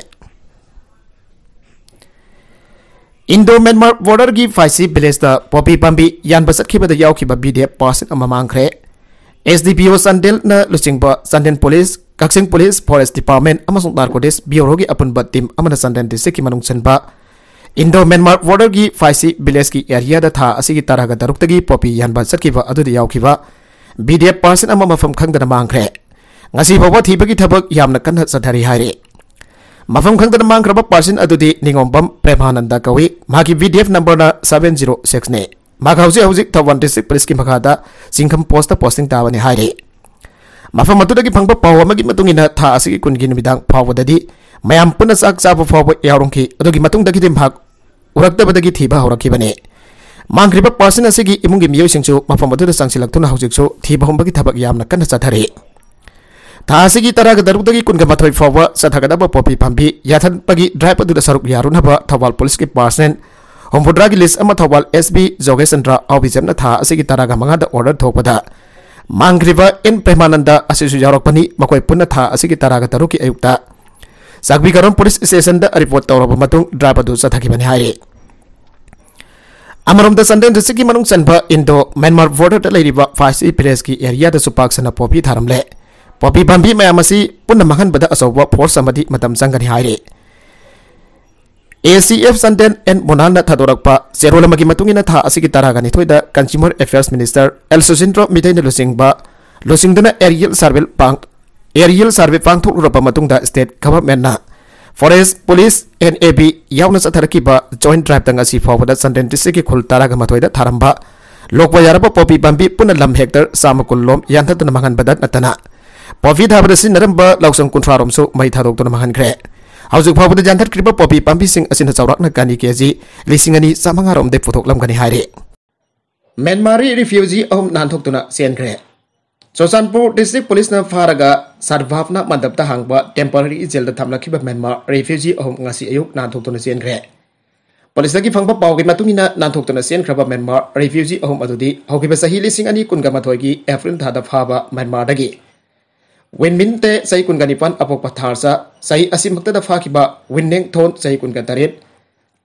ꯏꯟꯗꯣ ꯃ꯭ꯌꯥꯟꯃꯥꯔ ꯕꯣꯔꯗꯔꯒꯤ ꯐꯥꯏꯁꯤ ꯚꯤꯂꯦꯖꯇ ꯄꯣꯄꯤ ꯄꯥꯝꯕꯤ ꯌꯥꯟꯕ ꯆꯠꯈꯤꯕꯗ ꯌꯥꯎꯈꯤꯕ ꯕꯤ ꯗꯤ ꯑꯦꯐ ꯄꯥꯔꯁꯟ ꯑꯃ ꯃꯥꯡꯈ꯭ꯔꯦ꯫ ꯑꯦꯁ ꯗꯤ ꯄꯤ ꯑꯣ ꯆꯥꯟꯗꯦꯜꯅ ꯂꯨꯆꯤꯡꯕ ꯆꯥꯟꯗꯦꯜ ꯄꯨꯂꯤꯁ, ꯀꯛꯆꯤꯡ ꯄꯨꯂꯤꯁ, ꯐꯣꯔꯦꯁ ꯗꯤꯄꯥꯔꯠꯃꯦꯟꯠ ꯑꯃꯁꯨꯡ ꯅꯥꯔꯀꯣꯇꯤꯛꯁ ꯕ꯭ꯌꯨꯔꯣꯒꯤ ꯑꯄꯨꯟꯕ ꯇꯤꯝ ꯑꯃꯅ ꯆꯥꯟꯗꯦꯜ ꯗꯤꯁꯇ꯭ꯔꯤꯛꯀꯤ ꯃꯅꯨꯡ ꯆꯟꯕ ꯏꯟꯗꯣ ꯃ꯭ꯌꯥꯟꯃꯥꯔ ꯕꯣꯔꯗꯔꯒꯤ ꯐꯥꯏꯁꯤ ꯚꯤꯂꯦꯖꯀꯤ ꯑꯦꯔꯤꯌꯥꯗ ꯊꯥ ꯑꯁꯤꯒꯤ ꯇꯔꯥꯒ ꯇꯔꯨꯛꯇꯒꯤ ꯄꯣꯄꯤ ꯌꯥꯟꯕ ꯆꯠꯈꯤꯕ ꯑꯗꯨꯗ ꯌꯥꯎꯈꯤꯕ ꯕꯤ ꯗꯤ ꯑꯦꯐ ꯄꯥꯔꯁꯟ ꯑꯃ ꯃꯐꯝ ꯈꯪꯗꯅ ꯃꯥꯡꯈ꯭ꯔꯦ꯫ ꯉꯁꯤ ꯐꯥꯎꯕ ꯊꯤꯕꯒꯤ ꯊꯕꯛ ꯌꯥꯝꯅ ꯀꯟꯅ ꯆꯠꯊꯔꯤ ꯍꯥꯏꯔꯤ꯫ ꯃꯐꯝ ꯈꯪꯗꯅ ꯃꯥꯡꯈ꯭ꯔꯕ ꯄꯥꯔꯁꯟ ꯑꯗꯨꯗꯤ ꯅꯤꯉꯣꯝꯕꯝ ꯄ꯭ꯔꯦꯃꯥꯅꯟꯗ ꯀꯧꯏ꯫ ꯃꯍꯥꯛꯀꯤ ꯚꯤ ꯗꯤ ꯑꯦꯐ ꯅꯝꯕꯔꯅ ꯁꯚꯦꯟ ꯖꯤꯔꯣ ꯁꯤꯛꯁꯅꯤ꯫ ꯃꯍꯥꯛ ꯍꯧꯖꯤꯛ ꯍꯧꯖꯤꯛ ꯊꯧꯕꯥꯜ ꯗꯤꯁꯇ꯭ꯔꯤꯛ ꯄꯨꯂꯤꯁꯀꯤ ꯃꯈꯥꯗ ꯆꯤꯡꯈꯝ ꯄꯣꯁꯇ ꯄꯣꯁꯇꯤꯡ ꯇꯥꯕꯅꯤ ꯍꯥꯏꯔꯤ꯫ ꯃꯐꯝ ꯑꯗꯨꯗꯒꯤ ꯐꯪꯕ ꯄꯥꯎ ꯑꯃꯒꯤ ꯃꯇꯨꯡ ꯏꯟꯅ, ꯊꯥ ꯑꯁꯤꯒꯤ ꯀꯨꯟꯒꯤ ꯅꯨꯃꯤꯗꯥꯡ ꯐꯥꯎꯕꯗꯗꯤ ꯃꯌꯥꯝ ꯄꯨꯟꯅ ꯆꯥꯛ ꯆꯥꯕ ꯐꯥꯎꯕ ꯌꯥꯎꯔꯝꯈꯤ꯫ ꯑꯗꯨꯒꯤ ꯃꯇꯨꯡꯗꯒꯤꯗꯤ ꯃꯍꯥꯛ ꯎꯔꯛꯇꯕꯗꯒꯤ ꯊꯤꯕ ꯍꯧꯔꯛꯈꯤꯕꯅꯤ꯫ ꯃꯥꯡꯈ꯭ꯔꯤꯕ ꯄꯥꯔꯁꯟ ꯑꯁꯤꯒꯤ ꯏꯃꯨꯡꯒꯤ ꯃꯤꯑꯣꯏꯁꯤꯡꯁꯨ ꯃꯐꯝ ꯑꯗꯨꯗ ꯆꯪꯁꯤꯜꯂꯛꯇꯨꯅ ꯍꯧꯖꯤꯛꯁꯨ ꯊꯤꯕ ꯍꯨꯝꯕꯒꯤ ꯊꯕꯛ ꯌꯥꯝꯅ ꯀꯟꯅ ꯆꯠꯊꯔꯤ꯫ ꯊꯥ ꯑꯁꯤꯒꯤ ꯇꯔꯥꯒ ꯇꯔꯨꯛꯇꯒꯤ ꯀꯨꯟꯒ ꯃꯥꯊꯣꯏ ꯐꯥꯎꯕ ꯆꯠꯊꯒꯗꯕ ꯄꯣꯄꯤ ꯄꯥꯝꯕꯤ ꯌꯥꯟꯊꯠꯄꯒꯤ ꯗ꯭ꯔꯥꯏꯚ ꯑꯗꯨꯗ ꯁꯔꯨꯛ ꯌꯥꯔꯨꯅꯕ ꯊꯧꯕꯥꯜ ꯄꯨꯂꯤꯁꯀꯤ ꯄꯥꯔꯁꯅꯦꯜ ꯍꯨꯝꯐꯨꯇꯔꯥꯒꯤ ꯂꯤꯁ ꯑꯃ ꯊꯧꯕꯥꯜ ꯑꯦꯁ ꯄꯤ ꯖꯣꯒꯦꯁ ꯆꯟꯗ꯭ꯔ ꯑꯥꯎꯕꯤꯖꯝꯅ ꯊꯥ ꯑꯁꯤꯒꯤ ꯇꯔꯥꯒ ꯃꯉꯥꯗ ꯑꯣꯔꯗꯔ ꯊꯣꯛꯄꯗ, ꯃꯥꯡꯈ꯭ꯔꯤꯕ ꯑꯦꯟ ꯄ꯭ꯔꯦꯃꯥꯅꯟꯗ ꯑꯁꯤꯁꯨ ꯌꯥꯎꯔꯛꯄꯅꯤ꯫ ꯃꯈꯣꯏ ꯄꯨꯟꯅ ꯊꯥ ꯑꯁꯤꯒꯤ ꯇꯔꯥꯒ ꯇꯔꯨꯛꯀꯤ ꯑꯌꯨꯛꯇ ꯆꯥꯛꯕꯤꯀꯔꯣꯝ ꯄꯨꯂꯤꯁ ꯁ꯭ꯇꯦꯁꯟꯗ ꯔꯤꯄꯣꯔꯠ ꯇꯧꯔꯕ ꯃꯇꯨꯡ ꯗ꯭ꯔꯥꯏꯚ ꯑꯗꯨ ꯆꯠꯊꯈꯤꯕꯅꯤ ꯍꯥꯏꯔꯤ꯫ ꯑꯃꯔꯣꯝꯗ, ꯆꯥꯟꯗꯦꯜ ꯗꯤꯁꯇ꯭ꯔꯤꯛꯀꯤ ꯃꯅꯨꯡ ꯆꯟꯕ ꯏꯟꯗꯣ ꯃ꯭ꯌꯥꯟꯃꯥꯔ ꯕꯣꯔꯗꯔꯗ ꯂꯩꯔꯤꯕ ꯐꯥꯏꯚ ꯁꯤ ꯚꯤꯂꯦꯖꯀꯤ ꯑꯦꯔꯤꯌꯥꯗꯁꯨ ꯄꯥꯛ ꯁꯟꯅ ꯄꯣꯄꯤ ꯊꯥꯔꯝꯂꯦ꯫ ꯄꯣꯄꯤ ꯄꯥꯝꯕꯤ ꯃꯌꯥꯝ ꯑꯁꯤ ꯄꯨꯟꯅ ꯃꯥꯡꯍꯟꯕꯗ ꯑꯆꯧꯕ ꯐꯣꯔꯁ ꯑꯃꯗꯤ ꯃꯇꯝ ꯆꯪꯒꯅꯤ ꯍꯥꯏꯔꯤ꯫ ꯑꯦ ꯁꯤ ꯑꯦꯐ ꯆꯥꯟꯗꯦꯜ ꯑꯦꯟ ꯃꯣꯅꯥꯜꯅ ꯊꯥꯗꯣꯔꯛꯄ ꯆꯦꯔꯣꯜ ꯑꯃꯒꯤ ꯃꯇꯨꯡ ꯏꯟꯅ, ꯊꯥ ꯑꯁꯤꯒꯤ ꯇꯔꯥꯒ ꯅꯤꯊꯣꯏꯗ Consumer Affairs Minister ꯑꯦꯜ ꯁꯨꯁꯤꯟꯗ꯭ꯔꯣ ꯃꯤꯇꯩꯅ ꯂꯨꯆꯤꯡꯕ, ꯂꯨꯆꯤꯡꯗꯨꯅ aerial survey ꯄꯥꯡ-, aerial survey ꯄꯥꯡꯊꯣꯛꯂꯨꯔꯕ ꯃꯇꯨꯡꯗ, state governmentꯅ Forest Police, N A B ꯌꯥꯎꯅ ꯆꯠꯊꯔꯛꯈꯤꯕ joint driveꯇ ꯉꯁꯤ ꯐꯥꯎꯕꯗ ꯆꯥꯟꯗꯦꯜ ꯗꯤꯁꯇ꯭ꯔꯤꯛꯀꯤ ꯈꯨꯜ ꯇꯔꯥꯒ ꯃꯥꯊꯣꯏꯗ ꯊꯥꯔꯝꯕ ꯂꯣꯛꯄ ꯌꯥꯔꯕ ꯄꯣꯄꯤ ꯄꯥꯝꯕꯤ ꯄꯨꯟꯅ ꯂꯝ ꯍꯦꯛꯇꯔ ꯆꯥꯝꯃ ꯀꯨꯟ ꯂꯣꯝ ꯌꯥꯟꯊꯠꯇꯨꯅ ꯃꯥꯡꯍꯟꯕꯗ ꯅꯠꯇꯅ, ꯄꯣꯄꯤ ꯊꯥꯕꯗ ꯁꯤꯖꯤꯟꯅꯔꯝꯕ ꯂꯧꯁꯪ ꯀꯨꯟꯊ꯭ꯔꯥ ꯔꯣꯝꯁꯨ ꯃꯩ ꯊꯥꯗꯣꯛꯇꯨꯅ ꯃꯥꯡꯍꯟꯈ꯭ꯔꯦ꯫ ꯍꯧꯖꯤꯛ ꯐꯥꯎꯕꯗ ꯌꯥꯟꯊꯠꯈ꯭ꯔꯤꯕ ꯄꯣꯄꯤ ꯄꯥꯝꯕꯤꯁꯤꯡ ꯑꯁꯤꯅ ꯆꯥꯎꯔꯥꯛꯅ ꯀꯥꯅꯤ ꯀꯦ ꯖꯤ ꯂꯤꯁꯤꯡ ꯑꯅꯤ ꯆꯥꯃꯉꯥ ꯔꯣꯝꯗꯤ ꯄꯨꯊꯣꯛꯂꯝꯒꯅꯤ ꯍꯥꯏꯔꯤ꯫ ꯃ꯭ꯌꯥꯟꯃꯥꯔꯤ ꯔꯤꯐ꯭ꯌꯨꯖꯤ ꯑꯍꯨꯝ ꯅꯥꯟꯊꯣꯛꯇꯨꯅ ꯆꯦꯟꯈ꯭ꯔꯦ꯫ ꯆꯨꯔꯆꯥꯟꯄꯨꯔ ꯗꯤꯁꯇ꯭ꯔꯤꯛ ꯄꯨꯂꯤꯁꯅ ꯐꯥꯔꯒ ꯁꯗꯚꯥꯕꯅꯥ ꯃꯟꯗꯞꯇ ꯍꯥꯡꯕ ꯇꯦꯝꯄꯔꯔꯤ ꯖꯦꯜꯗ ꯊꯝꯂꯛꯈꯤꯕ ꯃ꯭ꯌꯥꯟꯃꯥꯔ ꯔꯤꯐ꯭ꯌꯨꯖꯤ ꯑꯍꯨꯝ ꯉꯁꯤ ꯑꯌꯨꯛ ꯅꯥꯟꯊꯣꯛꯇꯨꯅ ꯆꯦꯟꯈ꯭ꯔꯦ꯫ ꯄꯨꯂꯤꯁꯇꯒꯤ ꯐꯪꯕ ꯄꯥꯎꯒꯤ ꯃꯇꯨꯡ ꯏꯟꯅ, ꯅꯥꯟꯊꯣꯛꯇꯨꯅ ꯆꯦꯟꯈ꯭ꯔꯕ ꯃ꯭ꯌꯥꯟꯃꯥꯔ ꯔꯤꯐ꯭ꯌꯨꯖꯤ ꯑꯍꯨꯝ ꯑꯗꯨꯗꯤ ꯍꯧꯈꯤꯕ ꯆꯍꯤ ꯂꯤꯁꯤꯡ ꯑꯅꯤ ꯀꯨꯟꯒ ꯃꯥꯊꯣꯏꯒꯤ ꯑꯦꯄ꯭ꯔꯤꯜ ꯊꯥꯗ ꯐꯥꯕ ꯃ꯭ꯌꯥꯟꯃꯥꯔꯗꯒꯤ ꯋꯤꯟꯃꯤꯟꯇꯦ, ꯆꯍꯤ ꯀꯨꯟꯒ ꯅꯤꯄꯥꯟ, ꯑꯄꯣꯛꯄ ꯊꯥꯔꯁꯥ, ꯆꯍꯤ ꯑꯁꯤꯃꯛꯇꯗ ꯐꯥꯈꯤꯕ ꯋꯤꯟꯅꯦꯡ ꯊꯣꯟ, ꯆꯍꯤ ꯀꯨꯟꯒ ꯇꯔꯦꯠ,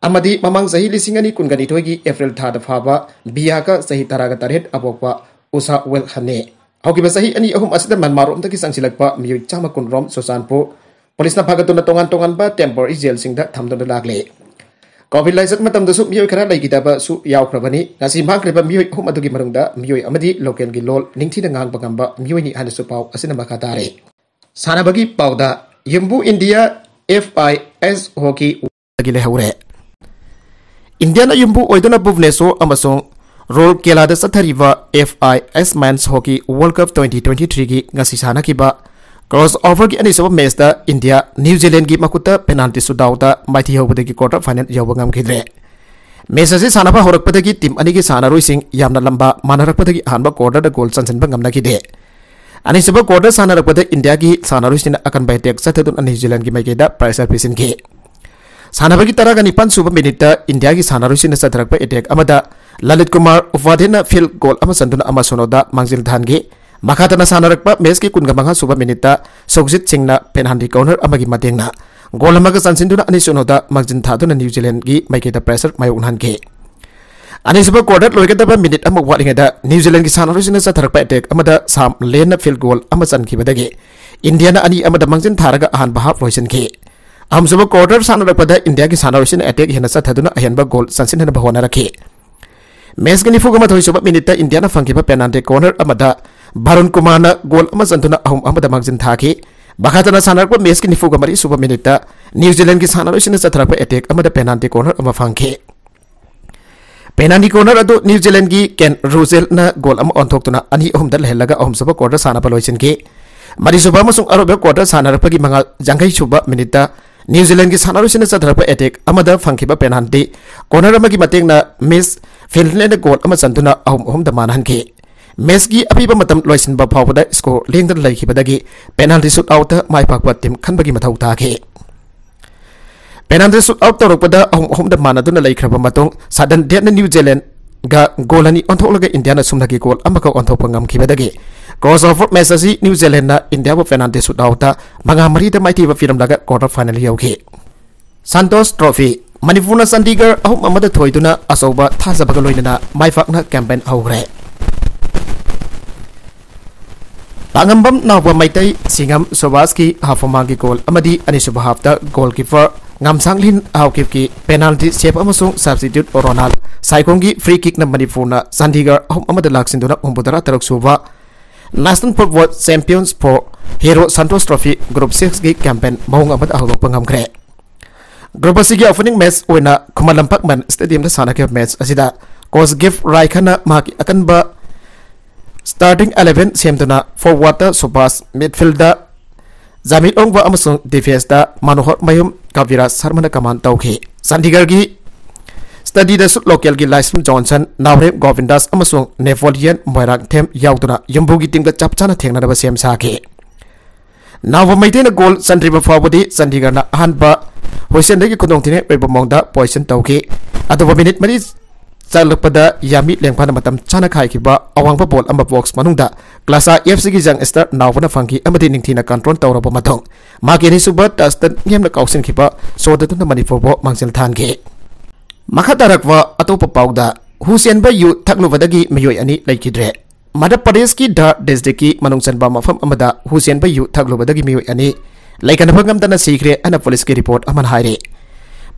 ꯑꯃꯗꯤ ꯃꯃꯥꯡ ꯆꯍꯤ ꯂꯤꯁꯤꯡ ꯑꯅꯤ ꯀꯨꯟꯒ ꯅꯤꯊꯣꯏꯒꯤ ꯑꯦꯄ꯭ꯔꯤꯜ ꯊꯥꯗ ꯐꯥꯕ ꯕꯤꯌꯥꯀ, ꯆꯍꯤ ꯇꯔꯥꯒ ꯇꯔꯦꯠ, ꯑꯄꯣꯛꯄ ꯎꯁꯥ ꯋꯦꯜ ꯍꯟꯅꯦ꯫ ꯍꯧꯈꯤꯕ ꯆꯍꯤ ꯑꯅꯤ ꯑꯍꯨꯝ ꯑꯁꯤꯗ ꯃ꯭ꯌꯥꯟꯃꯥꯔꯔꯣꯝꯗꯒꯤ ꯆꯪꯁꯤꯜꯂꯛꯄ ꯃꯤꯑꯣꯏ ꯆꯥꯝꯃ ꯀꯨꯟ ꯔꯣꯝ ꯆꯨꯔꯆꯥꯟꯄꯨꯔ ꯄꯨꯂꯤꯁꯅ ꯐꯥꯒꯠꯇꯨꯅ ꯇꯣꯉꯥꯟ ꯇꯣꯉꯥꯟꯕ ꯇꯦꯝꯄꯔꯔꯤ ꯖꯦꯜꯁꯤꯡꯗ ꯊꯝꯗꯨꯅ ꯂꯥꯛꯂꯦ꯫ ꯀꯣꯚꯤꯗ ꯂꯥꯏꯆꯠ ꯃꯇꯝꯗꯁꯨ ꯃꯤꯑꯣꯏ ꯈꯔ ꯂꯩꯈꯤꯗꯕꯁꯨ ꯌꯥꯎꯈ꯭ꯔꯕꯅꯤ꯫ ꯉꯁꯤ ꯃꯥꯡꯈ꯭ꯔꯤꯕ ꯃꯤꯑꯣꯏ ꯑꯍꯨꯝ ꯑꯗꯨꯒꯤ ꯃꯅꯨꯡꯗ ꯃꯤꯑꯣꯏ ꯑꯃꯗꯤ ꯂꯣꯀꯦꯜꯒꯤ ꯂꯣꯜ ꯅꯤꯡꯊꯤꯅ ꯉꯥꯡꯕ ꯉꯝꯕ ꯃꯤꯑꯣꯏꯅꯤ ꯍꯥꯏꯅꯁꯨ ꯄꯥꯎ ꯑꯁꯤꯅ ꯃꯈꯥ ꯇꯥꯔꯦ꯫ ꯁꯥꯟꯅꯕꯒꯤ ꯄꯥꯎꯗ, ꯌꯨꯝꯕꯨ India F I S hockey ꯗꯒꯤ ꯂꯩꯍꯧꯔꯦ꯫ ꯏꯟꯗꯤꯌꯥꯅ ꯌꯨꯝꯕꯨ ꯑꯣꯏꯗꯨꯅ ꯚꯨꯕꯅꯦꯁꯣꯔ ꯑꯃꯁꯨꯡ ꯔꯣꯔꯀꯦꯂꯥꯗ ꯆꯠꯊꯔꯤꯕ F I S men's hockey world cup twenty twenty-three ꯒꯤ ꯉꯁꯤ ꯁꯥꯟꯅꯈꯤꯕ ꯀ꯭ꯔꯣꯁ ꯑꯣꯚꯔꯒꯤ ꯑꯅꯤꯁꯨꯕ ꯃꯦꯆꯇ ꯏꯟꯗꯤꯌꯥ ꯅ꯭ꯌꯨ ꯖꯤꯂꯦꯟꯗꯒꯤ ꯃꯈꯨꯠꯇ ꯄꯦꯅꯥꯜꯇꯤ ꯁꯨꯠꯑꯥꯎꯠꯇ ꯃꯥꯏꯊꯤ ꯍꯧꯕꯗꯒꯤ ꯀ꯭ꯋꯥꯔꯇꯔ ꯐꯥꯏꯅꯦꯜ ꯌꯧꯕ ꯉꯝꯈꯤꯗ꯭ꯔꯦ꯫ ꯃꯦꯆ ꯑꯁꯤ ꯁꯥꯟꯅꯕ ꯍꯧꯔꯛꯄꯗꯒꯤ ꯇꯤꯝ ꯑꯅꯤꯒꯤ ꯁꯥꯟꯅꯔꯣꯏꯁꯤꯡ ꯌꯥꯝꯅ ꯂꯝꯕ ꯃꯥꯟꯅꯔꯛꯄꯗꯒꯤ ꯑꯍꯥꯟꯕ ꯀ꯭ꯋꯥꯔꯇꯔꯗ ꯒꯣꯜ ꯆꯟꯁꯤꯟꯕ ꯉꯝꯅꯈꯤꯗꯦ꯫ ꯑꯅꯤꯁꯨꯕ ꯀ꯭ꯋꯥꯔꯇꯔ ꯁꯥꯟꯅꯔꯛꯄꯗ ꯏꯟꯗꯤꯌꯥꯒꯤ ꯁꯥꯟꯅꯔꯣꯏꯁꯤꯡꯅ ꯑꯀꯟꯕ ꯑꯦꯇꯦꯛ ꯆꯠꯊꯗꯨꯅ ꯅ꯭ꯌꯨ ꯖꯤꯂꯦꯟꯗꯒꯤ ꯃꯥꯏꯀꯩꯗ ꯄ꯭ꯔꯦꯁꯔ ꯄꯤꯁꯤꯟꯈꯤ꯫ ꯁꯥꯟꯅꯕꯒꯤ ꯇꯔꯥꯒ ꯅꯤꯄꯥꯟ ꯁꯨꯕ ꯃꯤꯅꯤꯠꯇ ꯏꯟꯗꯤꯌꯥꯒꯤ ꯁꯥꯟꯅꯔꯣꯏꯁꯤꯡꯅ ꯆꯠꯊꯔꯛꯄ ꯑꯦꯇꯦꯛ ꯑꯃꯗ ꯂꯂꯤꯠ ꯀꯨꯃꯥꯔ ꯎꯄꯥꯙ꯭ꯌꯥꯅ ꯐꯤꯜꯗ ꯒꯣꯜ ꯑꯃ ꯆꯟꯗꯨꯅ ꯑꯃ ꯁꯣꯅꯣꯗ ꯃꯥꯡꯖꯤꯜ ꯊꯥꯍꯟꯈꯤ꯫ ꯃꯈꯥ ꯇꯥꯅ ꯁꯥꯟꯅꯔꯛꯄ ꯃꯦꯆꯀꯤ ꯀꯨꯟꯒ ꯃꯉꯥ ꯁꯨꯕ ꯃꯤꯅꯤꯠꯇ ꯁꯨꯈꯖꯤꯠ ꯁꯤꯡꯅ ꯄꯦꯅꯥꯜꯇꯤ ꯀꯣꯔꯅꯔ ꯑꯃꯒꯤ ꯃꯇꯦꯡꯅ ꯒꯣꯜ ꯑꯃꯒ ꯆꯟꯁꯤꯟꯗꯨꯅ ꯑꯅꯤ ꯁꯣꯅꯣꯗ ꯃꯥꯡꯖꯤꯜ ꯊꯥꯗꯨꯅ ꯅ꯭ꯌꯨ ꯖꯤꯂꯦꯟꯗꯒꯤ ꯃꯥꯏꯀꯩꯗ ꯄ꯭ꯔꯦꯁꯔ ꯃꯥꯌꯣꯛꯅꯍꯟꯈꯤ꯫ ꯑꯅꯤꯁꯨꯕ ꯀ꯭ꯋꯥꯔꯇꯔ ꯂꯣꯏꯒꯗꯕ ꯃꯤꯅꯤꯠ ꯑꯃ ꯋꯥꯠꯂꯤꯉꯩꯗ ꯅ꯭ꯌꯨ ꯖꯤꯂꯦꯟꯗꯒꯤ ꯁꯥꯟꯅꯔꯣꯏꯁꯤꯡꯅ ꯆꯠꯊꯔꯛꯄ ꯑꯦꯇꯦꯛ ꯑꯃꯗ ꯁꯥꯝ ꯂꯦꯟꯅ ꯐꯤꯜꯗ ꯒꯣꯜ ꯑꯃ ꯆꯟꯈꯤꯕꯗꯒꯤ ꯏꯟꯗꯤꯌꯥꯅ ꯑꯅꯤ ꯑꯃꯗ ꯃꯥꯡꯖꯤꯟ ꯊꯥꯔꯒ ꯑꯍꯥꯟꯕ ꯍꯥꯐ ꯂꯣꯏꯁꯤꯟꯈꯤ꯫ ꯑꯍꯨꯝꯁꯨꯕ ꯀ꯭ꯋꯥꯔꯇꯔ ꯁꯥꯟꯅꯔꯛꯄꯗ ꯏꯟꯗꯤꯌꯥꯒꯤ ꯁꯥꯟꯅꯔꯣꯏꯁꯤꯡꯅ ꯑꯦꯇꯦꯛ ꯍꯦꯟꯅ ꯆꯠꯊꯗꯨꯅ ꯑꯍꯦꯟꯕ ꯒꯣꯜ ꯆꯟꯁꯤꯟꯅꯕ ꯍꯣꯠꯅꯔꯛꯈꯤ꯫ ꯃꯦꯆꯀꯤ ꯅꯤꯐꯨꯒ ꯃꯥꯊꯣꯏ ꯁꯨꯕ ꯃꯤꯅꯤꯠꯇ ꯏꯟꯗꯤꯌꯥꯅ ꯐꯪꯈꯤꯕ ꯄꯦꯅꯥꯜꯇꯤ ꯀꯣꯔꯅꯔ ꯑꯃꯗ ꯚꯥꯔꯨꯟ ꯀꯨꯃꯥꯔꯅ ꯒꯣꯜ ꯑꯃ ꯆꯟꯗꯨꯅ ꯑꯍꯨꯝ ꯑꯃꯗ ꯃꯥꯡꯖꯤꯟ ꯊꯥꯈꯤ꯫ ꯃꯈꯥ ꯇꯥꯅ ꯁꯥꯟꯅꯔꯛꯄ ꯃꯦꯆꯀꯤ ꯅꯤꯐꯨꯒ ꯃꯔꯤ ꯁꯨꯕ ꯃꯤꯅꯤꯠꯇ ꯅ꯭ꯌꯨ ꯖꯤꯂꯦꯟꯗꯒꯤ ꯁꯥꯟꯅꯔꯣꯏꯁꯤꯡꯅ ꯆꯠꯊꯔꯛꯄ ꯑꯦꯇꯦꯛ ꯑꯃꯗ ꯄꯦꯅꯥꯜꯇꯤ ꯀꯣꯔꯅꯔ ꯑꯃ ꯐꯪꯈꯤ꯫ ꯄꯦꯅꯥꯜꯇꯤ ꯀꯣꯔꯅꯔ ꯑꯗꯨ ꯅ꯭ꯌꯨ ꯖꯤꯂꯦꯟꯗꯒꯤ ꯀꯦꯟ ꯔꯨꯖꯦꯜꯅ ꯒꯣꯜ ꯑꯃ ꯑꯣꯟꯊꯣꯛꯇꯨꯅ ꯑꯅꯤ ꯑꯍꯨꯝꯗ ꯂꯩꯍꯜꯂꯒ ꯑꯍꯨꯝꯁꯨꯕ ꯀ꯭ꯋꯥꯔꯇꯔ ꯁꯥꯟꯅꯕ ꯂꯣꯏꯁꯤꯟꯈꯤ꯫ ꯃꯔꯤꯁꯨꯕ ꯑꯃꯁꯨꯡ ꯑꯔꯣꯏꯕ ꯀ꯭ꯋꯥꯔꯇꯔ ꯁꯥꯟꯅꯔꯛꯄꯒꯤ ꯃꯉꯥꯜ ꯌꯥꯡꯈꯩ ꯁꯨꯕ ꯃꯤꯅꯤꯠꯇ ꯅ꯭ꯌꯨ ꯖꯤꯂꯦꯟꯗꯒꯤ ꯁꯥꯟꯅꯔꯣꯏꯁꯤꯡꯅ ꯆꯠꯊꯔꯛꯄ ꯑꯦꯇꯦꯛ ꯑꯃꯗ ꯐꯪꯈꯤꯕ ꯄꯦꯅꯥꯜꯇꯤ ꯀꯣꯔꯅꯔ ꯑꯃꯒꯤ ꯃꯇꯦꯡꯅ ꯃꯤꯁ ꯐꯤꯟꯂꯦꯟꯗ ꯒꯣꯜ ꯑꯃ ꯆꯟꯗꯨꯅ ꯑꯍꯨꯝ ꯑꯍꯨꯝꯗ ꯃꯥꯟꯅꯍꯟꯈꯤ꯫ ꯃꯦꯆꯀꯤ ꯑꯄꯤꯕ ꯃꯇꯝ ꯂꯣꯏꯁꯤꯟꯕ ꯐꯥꯎꯕꯗ ꯁ꯭ꯀꯣꯔ ꯂꯦꯡꯗꯅ ꯂꯩꯈꯤꯕꯗꯒꯤ ꯄꯦꯅꯥꯜꯇꯤ ꯁꯨꯠ ꯑꯥꯎꯠꯇ ꯃꯥꯏ ꯄꯥꯛꯄ ꯇꯤꯝ ꯈꯟꯕꯒꯤ ꯃꯊꯧ ꯇꯥꯈꯤ꯫ ꯄꯦꯅꯥꯜꯇꯤ ꯁꯨꯠ ꯑꯥꯎꯠ ꯇꯧꯔꯛꯄꯗ ꯑꯍꯨꯝ ꯑꯍꯨꯝꯗ ꯃꯥꯟꯅꯗꯨꯅ ꯂꯩꯈ꯭ꯔꯕ ꯃꯇꯨꯡ ꯁꯗꯟ ꯗꯦꯠꯅ ꯅ꯭ꯌꯨ ꯖꯤꯂꯦꯟꯗꯒ ꯒꯣꯜ ꯑꯅꯤ ꯑꯣꯟꯊꯣꯛꯂꯒ ꯏꯟꯗꯤꯌꯥꯅ ꯁꯨꯞꯅꯒꯤ ꯒꯣꯜ ꯑꯃꯒ ꯑꯣꯟꯊꯣꯛꯄ ꯉꯝꯈꯤꯕꯗꯒꯤ ꯀ꯭ꯔꯣꯁ ꯑꯣꯚꯔ ꯃꯦꯆ ꯑꯁꯤ ꯅ꯭ꯌꯨ ꯖꯤꯂꯦꯟꯗꯅ ꯏꯟꯗꯤꯌꯥꯕꯨ ꯄꯦꯅꯥꯜꯇꯤ ꯁꯨꯠ ꯑꯥꯎꯠꯇ ꯃꯉꯥ ꯃꯔꯤꯗ ꯃꯥꯏꯊꯤꯕ ꯄꯤꯔꯝꯂꯒ ꯀ꯭ꯋꯥꯔꯇꯔ ꯐꯥꯏꯅꯦꯜ ꯌꯧꯈꯤ꯫ ꯁꯟꯇꯣꯁ ꯇ꯭ꯔꯣꯐꯤ, ꯃꯅꯤꯄꯨꯔꯅ ꯆꯟꯗꯤꯒꯔ ꯑꯍꯨꯝ ꯑꯃꯗ ꯊꯣꯏꯗꯨꯅ ꯑꯆꯧꯕ ꯊꯥꯖꯕꯒ ꯂꯣꯏꯅꯅ ꯃꯥꯏ ꯄꯥꯛꯅ ꯀꯦꯝꯄꯦꯟ ꯍꯧꯈ꯭ꯔꯦ꯫ ꯄꯥꯉꯝꯕꯝ ꯅꯥꯎꯕ ꯃꯩꯇꯩ, ꯁꯤꯡꯉꯝ ꯁꯨꯕꯥꯁꯀꯤ ꯍꯥꯐ ꯃꯃꯥꯡꯒꯤ ꯒꯣꯜ ꯑꯃꯗꯤ ꯑꯅꯤꯁꯨꯕ ꯍꯥꯐꯇ ꯒꯣꯜ ꯀꯤꯄꯔ ꯉꯝꯁꯥꯡꯂꯤꯟ ꯍꯥꯎꯀꯤꯞꯀꯤ penalty save ꯑꯃꯁꯨꯡ substitute ꯔꯣꯅꯥꯜ ꯁꯥꯏꯈꯣꯝꯒꯤ free kickꯅ ꯃꯅꯤꯄꯨꯔꯅ ꯆꯥꯟꯗꯤꯒꯔ ꯑꯍꯨꯝ ꯑꯃꯗ ꯂꯥꯛꯁꯤꯟꯗꯨꯅ ꯍꯨꯝꯐꯨꯇꯔꯥ ꯇꯔꯨꯛ ꯁꯨꯕ National Football Champions for Hero Santosh Trophy Group sixꯀꯤ campaign ꯃꯑꯣꯡ ꯑꯃꯗ ꯍꯧꯗꯣꯛꯄ ꯉꯝꯈ꯭ꯔꯦ꯫ Group ꯑꯁꯤꯒꯤ opening match ꯑꯣꯏꯅ ꯈꯨꯃꯟ ꯂꯝꯄꯥꯛ ꯃꯟ stadiumꯗ ꯁꯥꯟꯅꯈꯤꯕ match ꯑꯁꯤꯗ coach ꯒꯤꯐ ꯔꯥꯏꯈꯟꯅ ꯃꯍꯥꯛꯀꯤ ꯑꯀꯟꯕ starting eleven ꯁꯦꯝꯗꯨꯅ forwardꯇ ꯁꯨꯕꯥꯁ, midfieldꯇ ꯖꯥꯃꯤꯠ ꯑꯣꯡꯕ ꯑꯃꯁꯨꯡ defenceꯇ ꯃꯅꯣꯍꯔ ꯃꯌꯨꯝ, ꯀꯕꯤꯔꯥꯖ ꯁꯔꯃꯅ command ꯇꯧꯈꯤ꯫ ꯆꯥꯟꯗꯤꯒꯔꯒꯤ ꯁ꯭ꯇꯦꯗꯤꯌꯝꯗꯁꯨ localꯒꯤ ꯂꯥꯏꯁ꯭ꯔꯝ ꯖꯣꯟꯁꯟ, ꯅꯥꯎꯔꯦꯝ ꯒꯣꯕꯤꯟꯗꯥꯁ ꯑꯃꯁꯨꯡ ꯅꯦꯄꯣꯂꯤꯌꯟ ꯃꯣꯏꯔꯥꯡꯊꯦꯝ ꯌꯥꯎꯗꯨꯅ ꯌꯨꯝꯕꯨꯒꯤ teamꯒ ꯆꯞ ꯆꯥꯅ ꯊꯦꯡꯅꯅꯕ ꯁꯦꯝ ꯁꯥꯈꯤ꯫ ꯅꯥꯎꯕ ꯃꯩꯇꯩꯅ goal ꯆꯟꯗ꯭ꯔꯤꯕ ꯐꯥꯎꯕꯗꯤ ꯆꯥꯟꯗꯤꯒꯔꯅ ꯑꯍꯥꯟꯕ ꯍꯨꯏꯁꯦꯟꯗꯒꯤ ꯈꯨꯗꯣꯡꯊꯤꯅꯤꯡꯉꯥꯏ ꯑꯣꯏꯕ ꯃꯑꯣꯡꯗ position ꯇꯧꯈꯤ꯫ ꯑꯗꯨꯕꯨ minute ꯃꯔꯤ ꯆꯠꯂꯛꯄꯗ ꯌꯥꯃꯤ ꯂꯦꯡꯐꯥꯅ ꯃꯇꯝ ꯆꯥꯅ ꯈꯥꯏꯈꯤꯕ ꯑꯋꯥꯡꯕ ball ꯑꯃ box ꯃꯅꯨꯡꯗ ꯀ꯭ꯂꯥꯁꯥ ꯑꯦꯐ ꯁꯤꯒꯤ youngster ꯅꯥꯎꯕꯅ ꯐꯪꯈꯤ ꯑꯃꯗꯤ ꯅꯤꯡꯊꯤꯅ control ꯇꯧꯔꯕ ꯃꯇꯨꯡ ꯃꯍꯥꯛꯀꯤ ꯑꯅꯤꯁꯨꯕ touchꯇ ꯅꯦꯝꯅ ꯀꯥꯎꯁꯤꯟꯈꯤꯕ ꯁꯣꯗꯨꯅ ꯃꯅꯤꯄꯨꯔꯕꯨ ꯃꯥꯡꯖꯤꯜ ꯊꯥꯟꯈꯤ꯫ ꯃꯈꯥ ꯇꯥꯔꯛꯄ ꯑꯇꯣꯞꯄ ꯄꯥꯎꯗ, ꯍꯨ ꯆꯦꯟꯕ ꯌꯨ ꯊꯛꯂꯨꯕꯗꯒꯤ ꯃꯤꯑꯣꯏ ꯑꯅꯤ ꯂꯩꯈꯤꯗ꯭ꯔꯦ꯫ ꯃꯙ꯭ꯌ ꯄ꯭ꯔꯗꯦꯁꯀꯤ ꯙꯥꯔ districtꯀꯤ ꯃꯅꯨꯡ ꯆꯟꯕ ꯃꯐꯝ ꯑꯃꯗ ꯍꯨ ꯆꯦꯟꯕ ꯌꯨ ꯊꯛꯂꯨꯕꯗꯒꯤ ꯃꯤꯑꯣꯏ ꯑꯅꯤ ꯂꯩꯈꯠꯅꯕ ꯉꯝꯗꯅ ꯁꯤꯈ꯭ꯔꯦ ꯍꯥꯏꯅ ꯄꯨꯂꯤꯁꯀꯤ report ꯑꯃꯅ ꯍꯥꯏꯔꯤ꯫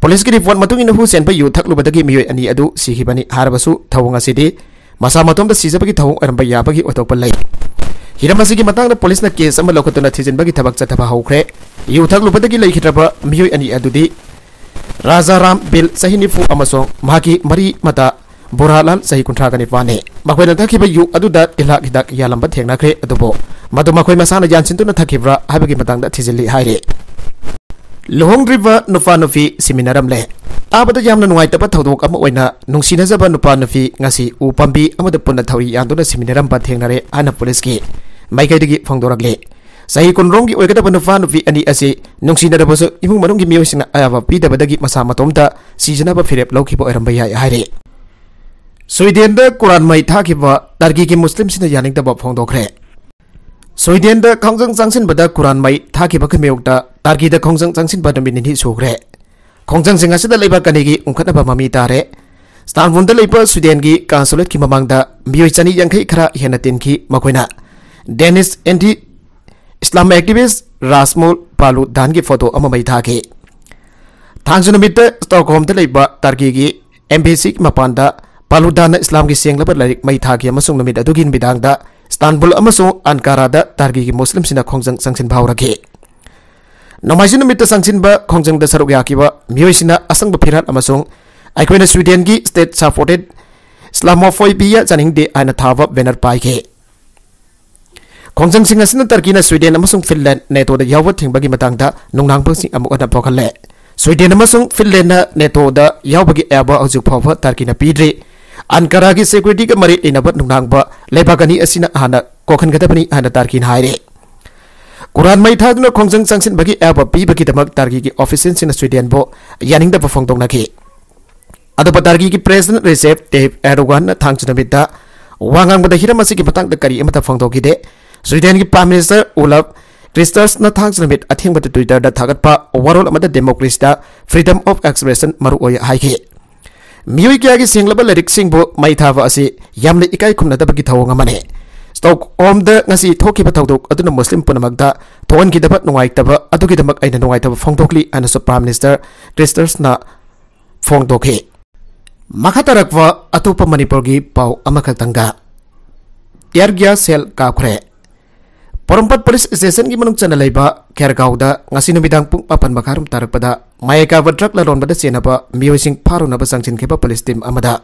ꯄꯨꯂꯤꯁꯀꯤ report ꯃꯇꯨꯡ ꯏꯟꯅ ꯍꯨ ꯆꯦꯟꯕ ꯌꯨ ꯊꯛꯂꯨꯕꯗꯒꯤ ꯃꯤꯑꯣꯏ ꯑꯅꯤ ꯑꯗꯨ ꯁꯤꯈꯤꯕꯅꯤ ꯍꯥꯏꯔꯕꯁꯨ ꯊꯧꯑꯣꯡ ꯑꯁꯤꯗꯤ ꯃꯁꯥ ꯃꯇꯣꯝꯇ ꯁꯤꯖꯕꯒꯤ ꯊꯧꯑꯣꯡ ꯑꯣꯏꯔꯝꯕ ꯌꯥꯕꯒꯤ ꯑꯣꯏꯊꯣꯛꯄ ꯂꯩ꯫ ꯍꯤꯔꯝ ꯑꯁꯤꯒꯤ ꯃꯇꯥꯡꯗ ꯄꯨꯂꯤꯁꯅ case ꯑꯃ ꯂꯧꯈꯠꯇꯨꯅ ꯊꯤꯖꯤꯟꯕꯒꯤ ꯊꯕꯛ ꯆꯠꯊꯕ ꯍꯧꯈ꯭ꯔꯦ꯫ ꯌꯨ ꯊꯛꯂꯨꯕꯗꯒꯤ ꯂꯩꯈꯤꯗ꯭ꯔꯕ ꯃꯤꯑꯣꯏ ꯑꯅꯤ ꯑꯗꯨꯗꯤ ꯔꯥꯖꯥꯔꯥꯝ ꯕꯤꯜ ꯆꯍꯤ ꯅꯤꯐꯨ ꯑꯃꯁꯨꯡ ꯃꯍꯥꯛꯀꯤ ꯃꯔꯤ ꯃꯇꯥ ꯕꯣꯔꯥꯂꯥꯜ ꯆꯍꯤ ꯀꯨꯟꯊ꯭ꯔꯥꯒ ꯅꯤꯄꯥꯟꯅꯤ꯫ ꯃꯈꯣꯏꯅ ꯊꯛꯈꯤꯕ ꯌꯨ ꯑꯗꯨꯗ ꯇꯤꯜꯍꯥꯠ ꯍꯤꯗꯥꯛ ꯌꯥꯜꯂꯝꯕ ꯊꯦꯡꯅꯈ꯭ꯔꯦ, ꯑꯗꯨꯕꯨ ꯃꯗꯨ ꯃꯈꯣꯏ ꯃꯁꯥꯅ ꯌꯥꯟꯁꯤꯟꯗꯨꯅ ꯊꯛꯈꯤꯕ꯭ꯔꯥ ꯍꯥꯏꯕꯒꯤ ꯃꯇꯥꯡꯗ ꯊꯤꯖꯤꯜꯂꯤ ꯍꯥꯏꯔꯤ꯫ ꯂꯨꯍꯣꯡꯗ꯭ꯔꯤꯕ ꯅꯨꯄꯥ ꯅꯨꯄꯤ ꯁꯤꯃꯤꯟꯅꯔꯝꯂꯦ꯫ ꯇꯥꯕꯗ ꯌꯥꯝꯅ ꯅꯨꯡꯉꯥꯏꯇꯕ ꯊꯧꯗꯣꯛ ꯑꯃ ꯑꯣꯏꯅ ꯅꯨꯡꯁꯤꯅꯖꯕ ꯅꯨꯄꯥ ꯅꯨꯄꯤ ꯉꯁꯤ ꯎ ꯄꯥꯝꯕꯤ ꯑꯃꯗ ꯄꯨꯟꯅ ꯊꯧꯔꯤ ꯌꯥꯟꯗꯨꯅ ꯁꯤꯃꯤꯟꯅꯔꯝꯕ ꯊꯦꯡꯅꯔꯦ ꯍꯥꯏꯅ ꯄꯨꯂꯤꯁꯀꯤ ꯃꯥꯏꯀꯩꯗꯒꯤ ꯐꯣꯡꯗꯣꯔꯛꯂꯤ꯫ ꯆꯍꯤ ꯀꯨꯟꯔꯣꯝꯒꯤ ꯑꯣꯏꯒꯗꯕ ꯅꯨꯄꯥ ꯅꯨꯄꯤ ꯑꯅꯤ ꯑꯁꯤ ꯅꯨꯡꯁꯤꯅꯔꯕꯁꯨ ꯏꯃꯨꯡ ꯃꯅꯨꯡꯒꯤ ꯃꯤꯑꯣꯏꯁꯤꯡꯅ ꯑꯌꯥꯕ ꯄꯤꯗꯕꯗꯒꯤ ꯃꯁꯥ ꯃꯇꯣꯝꯇ ꯁꯤꯖꯅꯕ ꯐꯤꯔꯦꯞ ꯂꯧꯈꯤꯕ ꯑꯣꯏꯔꯝꯕ ꯌꯥꯏ ꯍꯥꯏꯔꯤ꯫ ꯁ꯭ꯋꯤꯗꯦꯟꯗ ꯀꯨꯔꯥꯟ ꯃꯩ ꯊꯥꯈꯤꯕ ꯇꯔꯀꯤꯒꯤ ꯃꯨꯁꯂꯤꯝꯁꯤꯡꯅ ꯌꯥꯅꯤꯡꯗꯕ ꯐꯣꯡꯗꯣꯛꯈ꯭ꯔꯦ꯫ ꯁ꯭ꯋꯤꯗꯦꯟꯗ ꯈꯣꯡꯖꯪ ꯆꯪꯁꯤꯟꯕꯗ ꯀꯨꯔꯥꯟ ꯃꯩ ꯊꯥꯈꯤꯕꯒꯤ ꯃꯥꯌꯣꯛꯇ ꯇꯔꯀꯤꯗ ꯈꯣꯡꯖꯪ ꯆꯪꯁꯤꯟꯕ ꯅꯨꯃꯤꯠ ꯅꯤꯅꯤ ꯁꯨꯈ꯭ꯔꯦ꯫ ꯈꯣꯡꯖꯪꯁꯤꯡ ꯑꯁꯤꯗ ꯂꯩꯕꯥꯛ ꯑꯅꯤꯒꯤ ꯎꯪꯈꯠꯅꯕ ꯃꯃꯤ ꯇꯥꯔꯦ꯫ ꯁ꯭ꯇꯥꯟꯕꯨꯜꯗ ꯂꯩꯕ ꯁ꯭ꯋꯤꯗꯦꯟꯒꯤ consulateꯀꯤ ꯃꯃꯥꯡꯗ ꯃꯤꯑꯣꯏ ꯆꯅꯤ ꯌꯥꯡꯈꯩ ꯈꯔ ꯍꯦꯟꯅ ꯇꯤꯟꯈꯤ꯫ ꯃꯈꯣꯏꯅ Danish anti Islam activist Rasmus Paludan ꯒꯤ photo ꯑꯃ ꯃꯩ ꯊꯥꯈꯤ꯫ ꯊꯥꯡꯖ ꯅꯨꯃꯤꯠꯇ ꯁ꯭ꯇꯣꯛꯍꯣꯝꯗ ꯂꯩꯕ ꯇꯔꯀꯤꯒꯤ ꯑꯦꯝꯕꯦꯁꯤꯒꯤ ꯃꯄꯥꯟꯗ ꯄꯥꯂꯨꯗꯥꯟꯅ ꯏꯁꯂꯥꯝꯒꯤ ꯁꯦꯡꯂꯕ ꯂꯥꯏꯔꯤꯛ ꯃꯩ ꯊꯥꯈꯤ ꯑꯃꯁꯨꯡ ꯅꯨꯃꯤꯠ ꯑꯗꯨꯒꯤ ꯅꯨꯃꯤꯗꯥꯡꯗ ꯏꯁꯇꯥꯟꯕꯨꯜ ꯑꯃꯁꯨꯡ ꯑꯟꯀꯥꯔꯥꯗ ꯇꯔꯀꯤꯒꯤ ꯃꯨꯁꯂꯤꯝꯁꯤꯡꯅ ꯈꯣꯡꯖꯪ ꯆꯪꯁꯤꯟꯕ ꯍꯧꯔꯛꯈꯤ꯫ ꯅꯣꯡꯃꯥꯏꯖꯤꯡ ꯅꯨꯃꯤꯠꯇ ꯆꯪꯁꯤꯟꯕ ꯈꯣꯡꯖꯪꯗ ꯁꯔꯨꯛ ꯌꯥꯈꯤꯕ ꯃꯤꯑꯣꯏꯁꯤꯡꯅ ꯑꯁꯪꯕ ꯐꯤꯔꯥꯜ ꯑꯃꯁꯨꯡ "ꯑꯩꯈꯣꯏꯅ ꯁ꯭ꯋꯤꯗꯦꯟꯒꯤ ꯁ꯭ꯇꯦꯠ ꯁꯄꯣꯔꯇꯦꯗ ꯏꯁꯂꯥꯃꯣꯐꯣꯕꯤꯌꯥ ꯆꯥꯅꯤꯡꯗꯦ" ꯍꯥꯏꯅ ꯊꯥꯕ ꯕꯦꯅꯔ ꯄꯥꯏꯈꯤ꯫ ꯈꯣꯡꯖꯪꯁꯤꯡ ꯑꯁꯤꯅ ꯇꯔꯀꯤꯅ ꯁ꯭ꯋꯤꯗꯦꯟ ꯑꯃꯁꯨꯡ ꯐꯤꯟꯂꯦꯟꯗ ꯅꯦꯇꯣꯗ ꯌꯥꯎꯕ ꯊꯤꯡꯕꯒꯤ ꯃꯇꯥꯡꯗ ꯅꯨꯡꯅꯥꯡꯕꯁꯤꯡ ꯑꯃꯨꯛ ꯍꯟꯅ ꯄꯣꯛꯍꯜꯂꯦ꯫ ꯁ꯭ꯋꯤꯗꯦꯟ ꯑꯃꯁꯨꯡ ꯐꯤꯟꯂꯦꯟꯗꯅ ꯅꯦꯇꯣꯗ ꯌꯥꯎꯕꯒꯤ ꯑꯌꯥꯕ ꯍꯧꯖꯤꯛ ꯐꯥꯎꯕ ꯇꯔꯀꯤꯅ ꯄꯤꯗ꯭ꯔꯤ꯫ ꯑꯟꯀꯥꯔꯥꯒꯤ ꯁꯦꯀ꯭ꯌꯨꯔꯤꯇꯤꯒ ꯃꯔꯤ ꯂꯩꯅꯕ ꯅꯨꯡꯅꯥꯡꯕ ꯂꯩꯕꯥꯛ ꯑꯅꯤ ꯑꯁꯤꯅ ꯍꯥꯟꯅ ꯀꯣꯛꯍꯟꯒꯗꯕꯅꯤ ꯍꯥꯏꯅ ꯇꯔꯀꯤꯅ ꯍꯥꯏꯔꯤ꯫ ꯀꯨꯔꯥꯟ ꯃꯩ ꯊꯥꯗꯨꯅ ꯈꯣꯡꯖꯪ ꯆꯪꯁꯤꯟꯕꯒꯤ ꯑꯌꯥꯕ ꯄꯤꯕꯒꯤꯗꯃꯛ ꯇꯔꯀꯤꯒꯤ ꯑꯣꯐꯤꯁꯤꯌꯦꯜꯁꯤꯡꯅ ꯁ꯭ꯋꯤꯗꯦꯟꯕꯨ ꯌꯥꯅꯤꯡꯗꯕ ꯐꯣꯡꯗꯣꯛꯅꯈꯤ꯫ ꯑꯗꯨꯕꯨ ꯇꯔꯀꯤꯒꯤ ꯄ꯭ꯔꯦꯁꯤꯗꯦꯟꯠ ꯔꯤꯁꯦꯞ ꯇꯦꯌꯤꯞ ꯑꯦꯔꯗꯣꯒꯥꯟꯅ ꯊꯥꯡꯖ ꯅꯨꯃꯤꯠꯇ ꯋꯥ ꯉꯥꯡꯕꯗ ꯍꯤꯔꯝ ꯑꯁꯤꯒꯤ ꯃꯇꯥꯡꯗ ꯀꯔꯤ ꯑꯃꯠꯇ ꯐꯣꯡꯗꯣꯛꯈꯤꯗꯦ꯫ ꯁ꯭ꯋꯤꯗꯦꯟꯒꯤ ꯄ꯭ꯔꯥꯏꯝ ꯃꯤꯅꯤꯁꯇꯔ ꯎꯂꯐ ꯀ꯭ꯔꯤꯁꯇꯔꯁꯅ ꯊꯥꯡꯖ ꯅꯨꯃꯤꯠ ꯑꯊꯦꯡꯕꯗ ꯇ꯭ꯋꯤꯇꯔꯗ ꯊꯥꯒꯠꯄ ꯋꯥꯔꯣꯜ ꯑꯃꯗ ꯗꯦꯃꯣꯀ꯭ꯔꯦꯁꯤꯗ freedom of expression ꯃꯔꯨꯑꯣꯏ ꯍꯥꯏꯈꯤ꯫ ꯃꯤꯑꯣꯏ ꯀꯌꯥꯒꯤ ꯁꯦꯡꯂꯕ ꯂꯥꯏꯔꯤꯛꯁꯤꯡꯕꯨ ꯃꯩ ꯊꯥꯕ ꯑꯁꯤ ꯌꯥꯝꯅ ꯏꯀꯥꯏ ꯈꯨꯝꯅꯗꯕꯒꯤ ꯊꯧꯑꯣꯡ ꯑꯃꯅꯤ꯫ ꯁ꯭ꯇꯣꯛꯍꯣꯝꯗ ꯉꯁꯤ ꯊꯣꯛꯈꯤꯕ ꯊꯧꯗꯣꯛ ꯑꯗꯨꯅ ꯃꯨꯁꯂꯤꯝ ꯄꯨꯝꯅꯃꯛꯇ ꯊꯣꯛꯍꯟꯈꯤꯗꯕ ꯅꯨꯡꯉꯥꯏꯇꯕ ꯑꯗꯨꯒꯤꯗꯃꯛ ꯑꯩꯅ ꯅꯨꯡꯉꯥꯏꯇꯕ ꯐꯣꯡꯗꯣꯛꯂꯤ ꯍꯥꯏꯅꯁꯨ ꯄ꯭ꯔꯥꯏꯝ ꯃꯤꯅꯤꯁꯇꯔ ꯀ꯭ꯔꯤꯁꯇꯔꯁꯅ ꯐꯣꯡꯗꯣꯛꯈꯤ꯫ ꯃꯈꯥ ꯇꯥꯔꯛꯄ ꯑꯇꯣꯞꯄ ꯃꯅꯤꯄꯨꯔꯒꯤ ꯄꯥꯎ ꯑꯃꯈꯛꯇꯪꯗ, ꯇꯤꯌꯥꯔ ꯒ꯭ꯌꯥꯁ ꯁꯦꯜ ꯀꯥꯞꯈ꯭ꯔꯦ꯫ ꯄꯣꯔꯣꯝꯄꯥꯠ ꯄꯨꯂꯤꯁ ꯁ꯭ꯇꯦꯁꯟꯒꯤ ꯃꯅꯨꯡ ꯆꯟꯅ ꯂꯩꯕ ꯈꯦꯔꯒꯥꯎꯗ ꯉꯁꯤ ꯅꯨꯃꯤꯗꯥꯡ ꯄꯨꯡ ꯃꯥꯄꯟ ꯃꯈꯥꯏꯔꯣꯝ ꯇꯥꯔꯛꯄꯗ ꯃꯌꯥꯏ ꯀꯥꯕ ꯗ꯭ꯔꯒ ꯂꯂꯣꯟꯕꯗ ꯆꯦꯟꯅꯕ ꯃꯤꯑꯣꯏꯁꯤꯡ ꯐꯥꯔꯨꯅꯕ ꯆꯪꯁꯤꯟꯈꯤꯕ ꯄꯨꯂꯤꯁ ꯇꯤꯝ ꯑꯃꯗ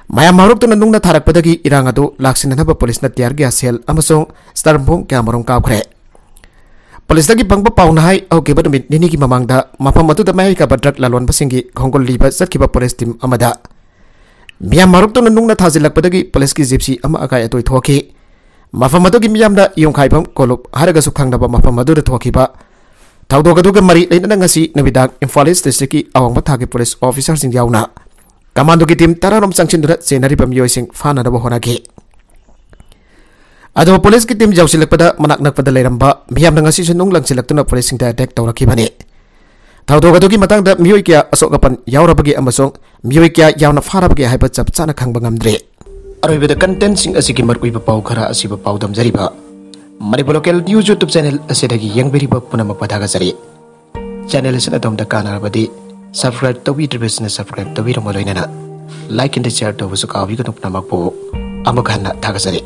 ꯃꯌꯥꯝ ꯍꯧꯔꯛꯇꯨꯅ ꯅꯨꯡꯅ ꯊꯥꯔꯛꯄꯗꯒꯤ ꯏꯔꯥꯡ ꯑꯗꯨ ꯂꯥꯛꯁꯤꯟꯅꯅꯕ ꯄꯨꯂꯤꯁꯅ ꯇꯤꯌꯥꯔ ꯒ꯭ꯌꯥꯁ ꯁꯦꯜ ꯑꯃꯁꯨꯡ ꯁ꯭ꯇꯔꯝ ꯕꯣꯝ ꯀꯌꯥꯃꯔꯨꯝ ꯀꯥꯞꯈ꯭ꯔꯦ꯫ ꯄꯨꯂꯤꯁꯇꯒꯤ ꯐꯪꯕ ꯄꯥꯎꯅ ꯍꯥꯏ, ꯍꯧꯈꯤꯕ ꯅꯨꯃꯤꯠ ꯅꯤꯅꯤꯒꯤ ꯃꯃꯥꯡꯗ ꯃꯐꯝ ꯑꯗꯨꯗ ꯃꯌꯥꯏ ꯀꯥꯕ ꯗ꯭ꯔꯒ ꯂꯂꯣꯟꯕꯁꯤꯡꯒꯤ ꯈꯣꯡꯒꯨꯜ ꯂꯤꯕ ꯆꯠꯈꯤꯕ ꯄꯨꯂꯤꯁ ꯇꯤꯝ ꯑꯃꯗ ꯃꯤꯌꯥꯝ ꯃꯔꯛꯇꯨꯅ ꯅꯨꯡꯅ ꯊꯥꯖꯤꯜꯂꯛꯄꯗꯒꯤ ꯄꯨꯂꯤꯁꯀꯤ ꯖꯤꯞꯁꯤ ꯑꯃ ꯑꯀꯥꯏ ꯑꯇꯣꯏ ꯊꯣꯛꯈꯤ꯫ ꯃꯐꯝ ꯑꯗꯨꯒꯤ ꯃꯤꯌꯥꯝꯅ ꯌꯨꯝꯈꯥꯏꯐꯝ ꯀꯣꯂꯨꯞ ꯍꯥꯏꯔꯒꯁꯨ ꯈꯪꯅꯕ ꯃꯐꯝ ꯑꯗꯨꯗ ꯊꯣꯛꯈꯤꯕ ꯊꯧꯗꯣꯛ ꯑꯗꯨꯒ ꯃꯔꯤ ꯂꯩꯅꯅ ꯉꯁꯤ ꯅꯨꯃꯤꯗꯥꯡ ꯏꯝꯐꯥꯜ ꯏꯁ ꯗꯤꯁꯇ꯭ꯔꯤꯛꯀꯤ ꯑꯋꯥꯡꯕ ꯊꯥꯛꯀꯤ ꯄꯨꯂꯤꯁ ꯑꯣꯐꯤꯁꯥꯔꯁꯤꯡ ꯌꯥꯎꯅ ꯀꯃꯥꯟꯗꯣꯒꯤ ꯇꯤꯝ ꯇꯔꯥꯔꯣꯝ ꯆꯪꯁꯤꯟꯗꯨꯅ ꯆꯦꯟꯅꯔꯤꯕ ꯃꯤꯑꯣꯏꯁꯤꯡ ꯐꯥꯅꯅꯕ ꯍꯣꯠꯅꯈꯤ꯫ ꯑꯗꯨꯕꯨ ꯄꯨꯂꯤꯁꯀꯤ ꯇꯤꯝ ꯌꯧꯁꯤꯜꯂꯛꯄꯗ ꯃꯅꯥꯛ ꯅꯛꯄꯗ ꯂꯩꯔꯝꯕ ꯃꯤꯌꯥꯝꯅ ꯉꯁꯤꯁꯨ ꯅꯨꯡ ꯂꯪꯁꯤꯜꯂꯛꯇꯨꯅ ꯄꯨꯂꯤꯁꯁꯤꯡꯗ ꯑꯦꯇꯦꯛ ꯇꯧꯔꯛꯈꯤꯕꯅꯤ꯫ ꯊꯧꯗꯣꯛ ꯑꯗꯨꯒꯤ ꯃꯇꯥꯡꯗ ꯃꯤꯑꯣꯏ ꯀꯌꯥ ꯑꯁꯣꯛ ꯑꯄꯟ ꯌꯥꯎꯔꯕꯒꯦ ꯑꯃꯁꯨꯡ ꯃꯤꯑꯣꯏ ꯀꯌꯥ ꯌꯥꯝꯅ ꯐꯥꯔꯕꯒꯦ ꯍꯥꯏꯕ ꯆꯞ ꯆꯥꯅ ꯈꯪꯕ ꯉꯝꯗ꯭ꯔꯤ꯫ ꯑꯔꯣꯏꯕꯗ ꯀꯟꯇꯦꯟꯁꯤꯡ ꯑꯁꯤꯒꯤ ꯃꯔꯨꯑꯣꯏꯕ ꯄꯥꯎ ꯈꯔ ꯑꯁꯤꯕꯨ ꯄꯥꯎꯗꯝꯖꯔꯤꯕ Manipur local news YouTube channel ꯑꯁꯤꯗꯒꯤ ꯌꯦꯡꯕꯤꯔꯤꯕ ꯄꯨꯝꯅꯃꯛꯄꯨ ꯊꯥꯒꯠꯆꯔꯤ꯫ Channel ꯑꯁꯤꯅ ꯑꯗꯣꯝꯗ ꯀꯥꯟꯅꯔꯕꯗꯤ subscribe ꯇꯧꯕꯤꯗ꯭ꯔꯤꯕꯁꯤꯅ subscribe ꯇꯧꯕꯤꯔꯝꯕ ꯂꯣꯏꯅꯅ like and share ꯇꯧꯕꯁꯨ ꯀꯥꯎꯕꯤꯒꯅꯨ꯫ ꯄꯨꯝꯅꯃꯛꯄꯨ ꯑꯃꯨꯛ ꯍꯟꯅ ꯊꯥꯒꯠꯆꯔꯤ꯫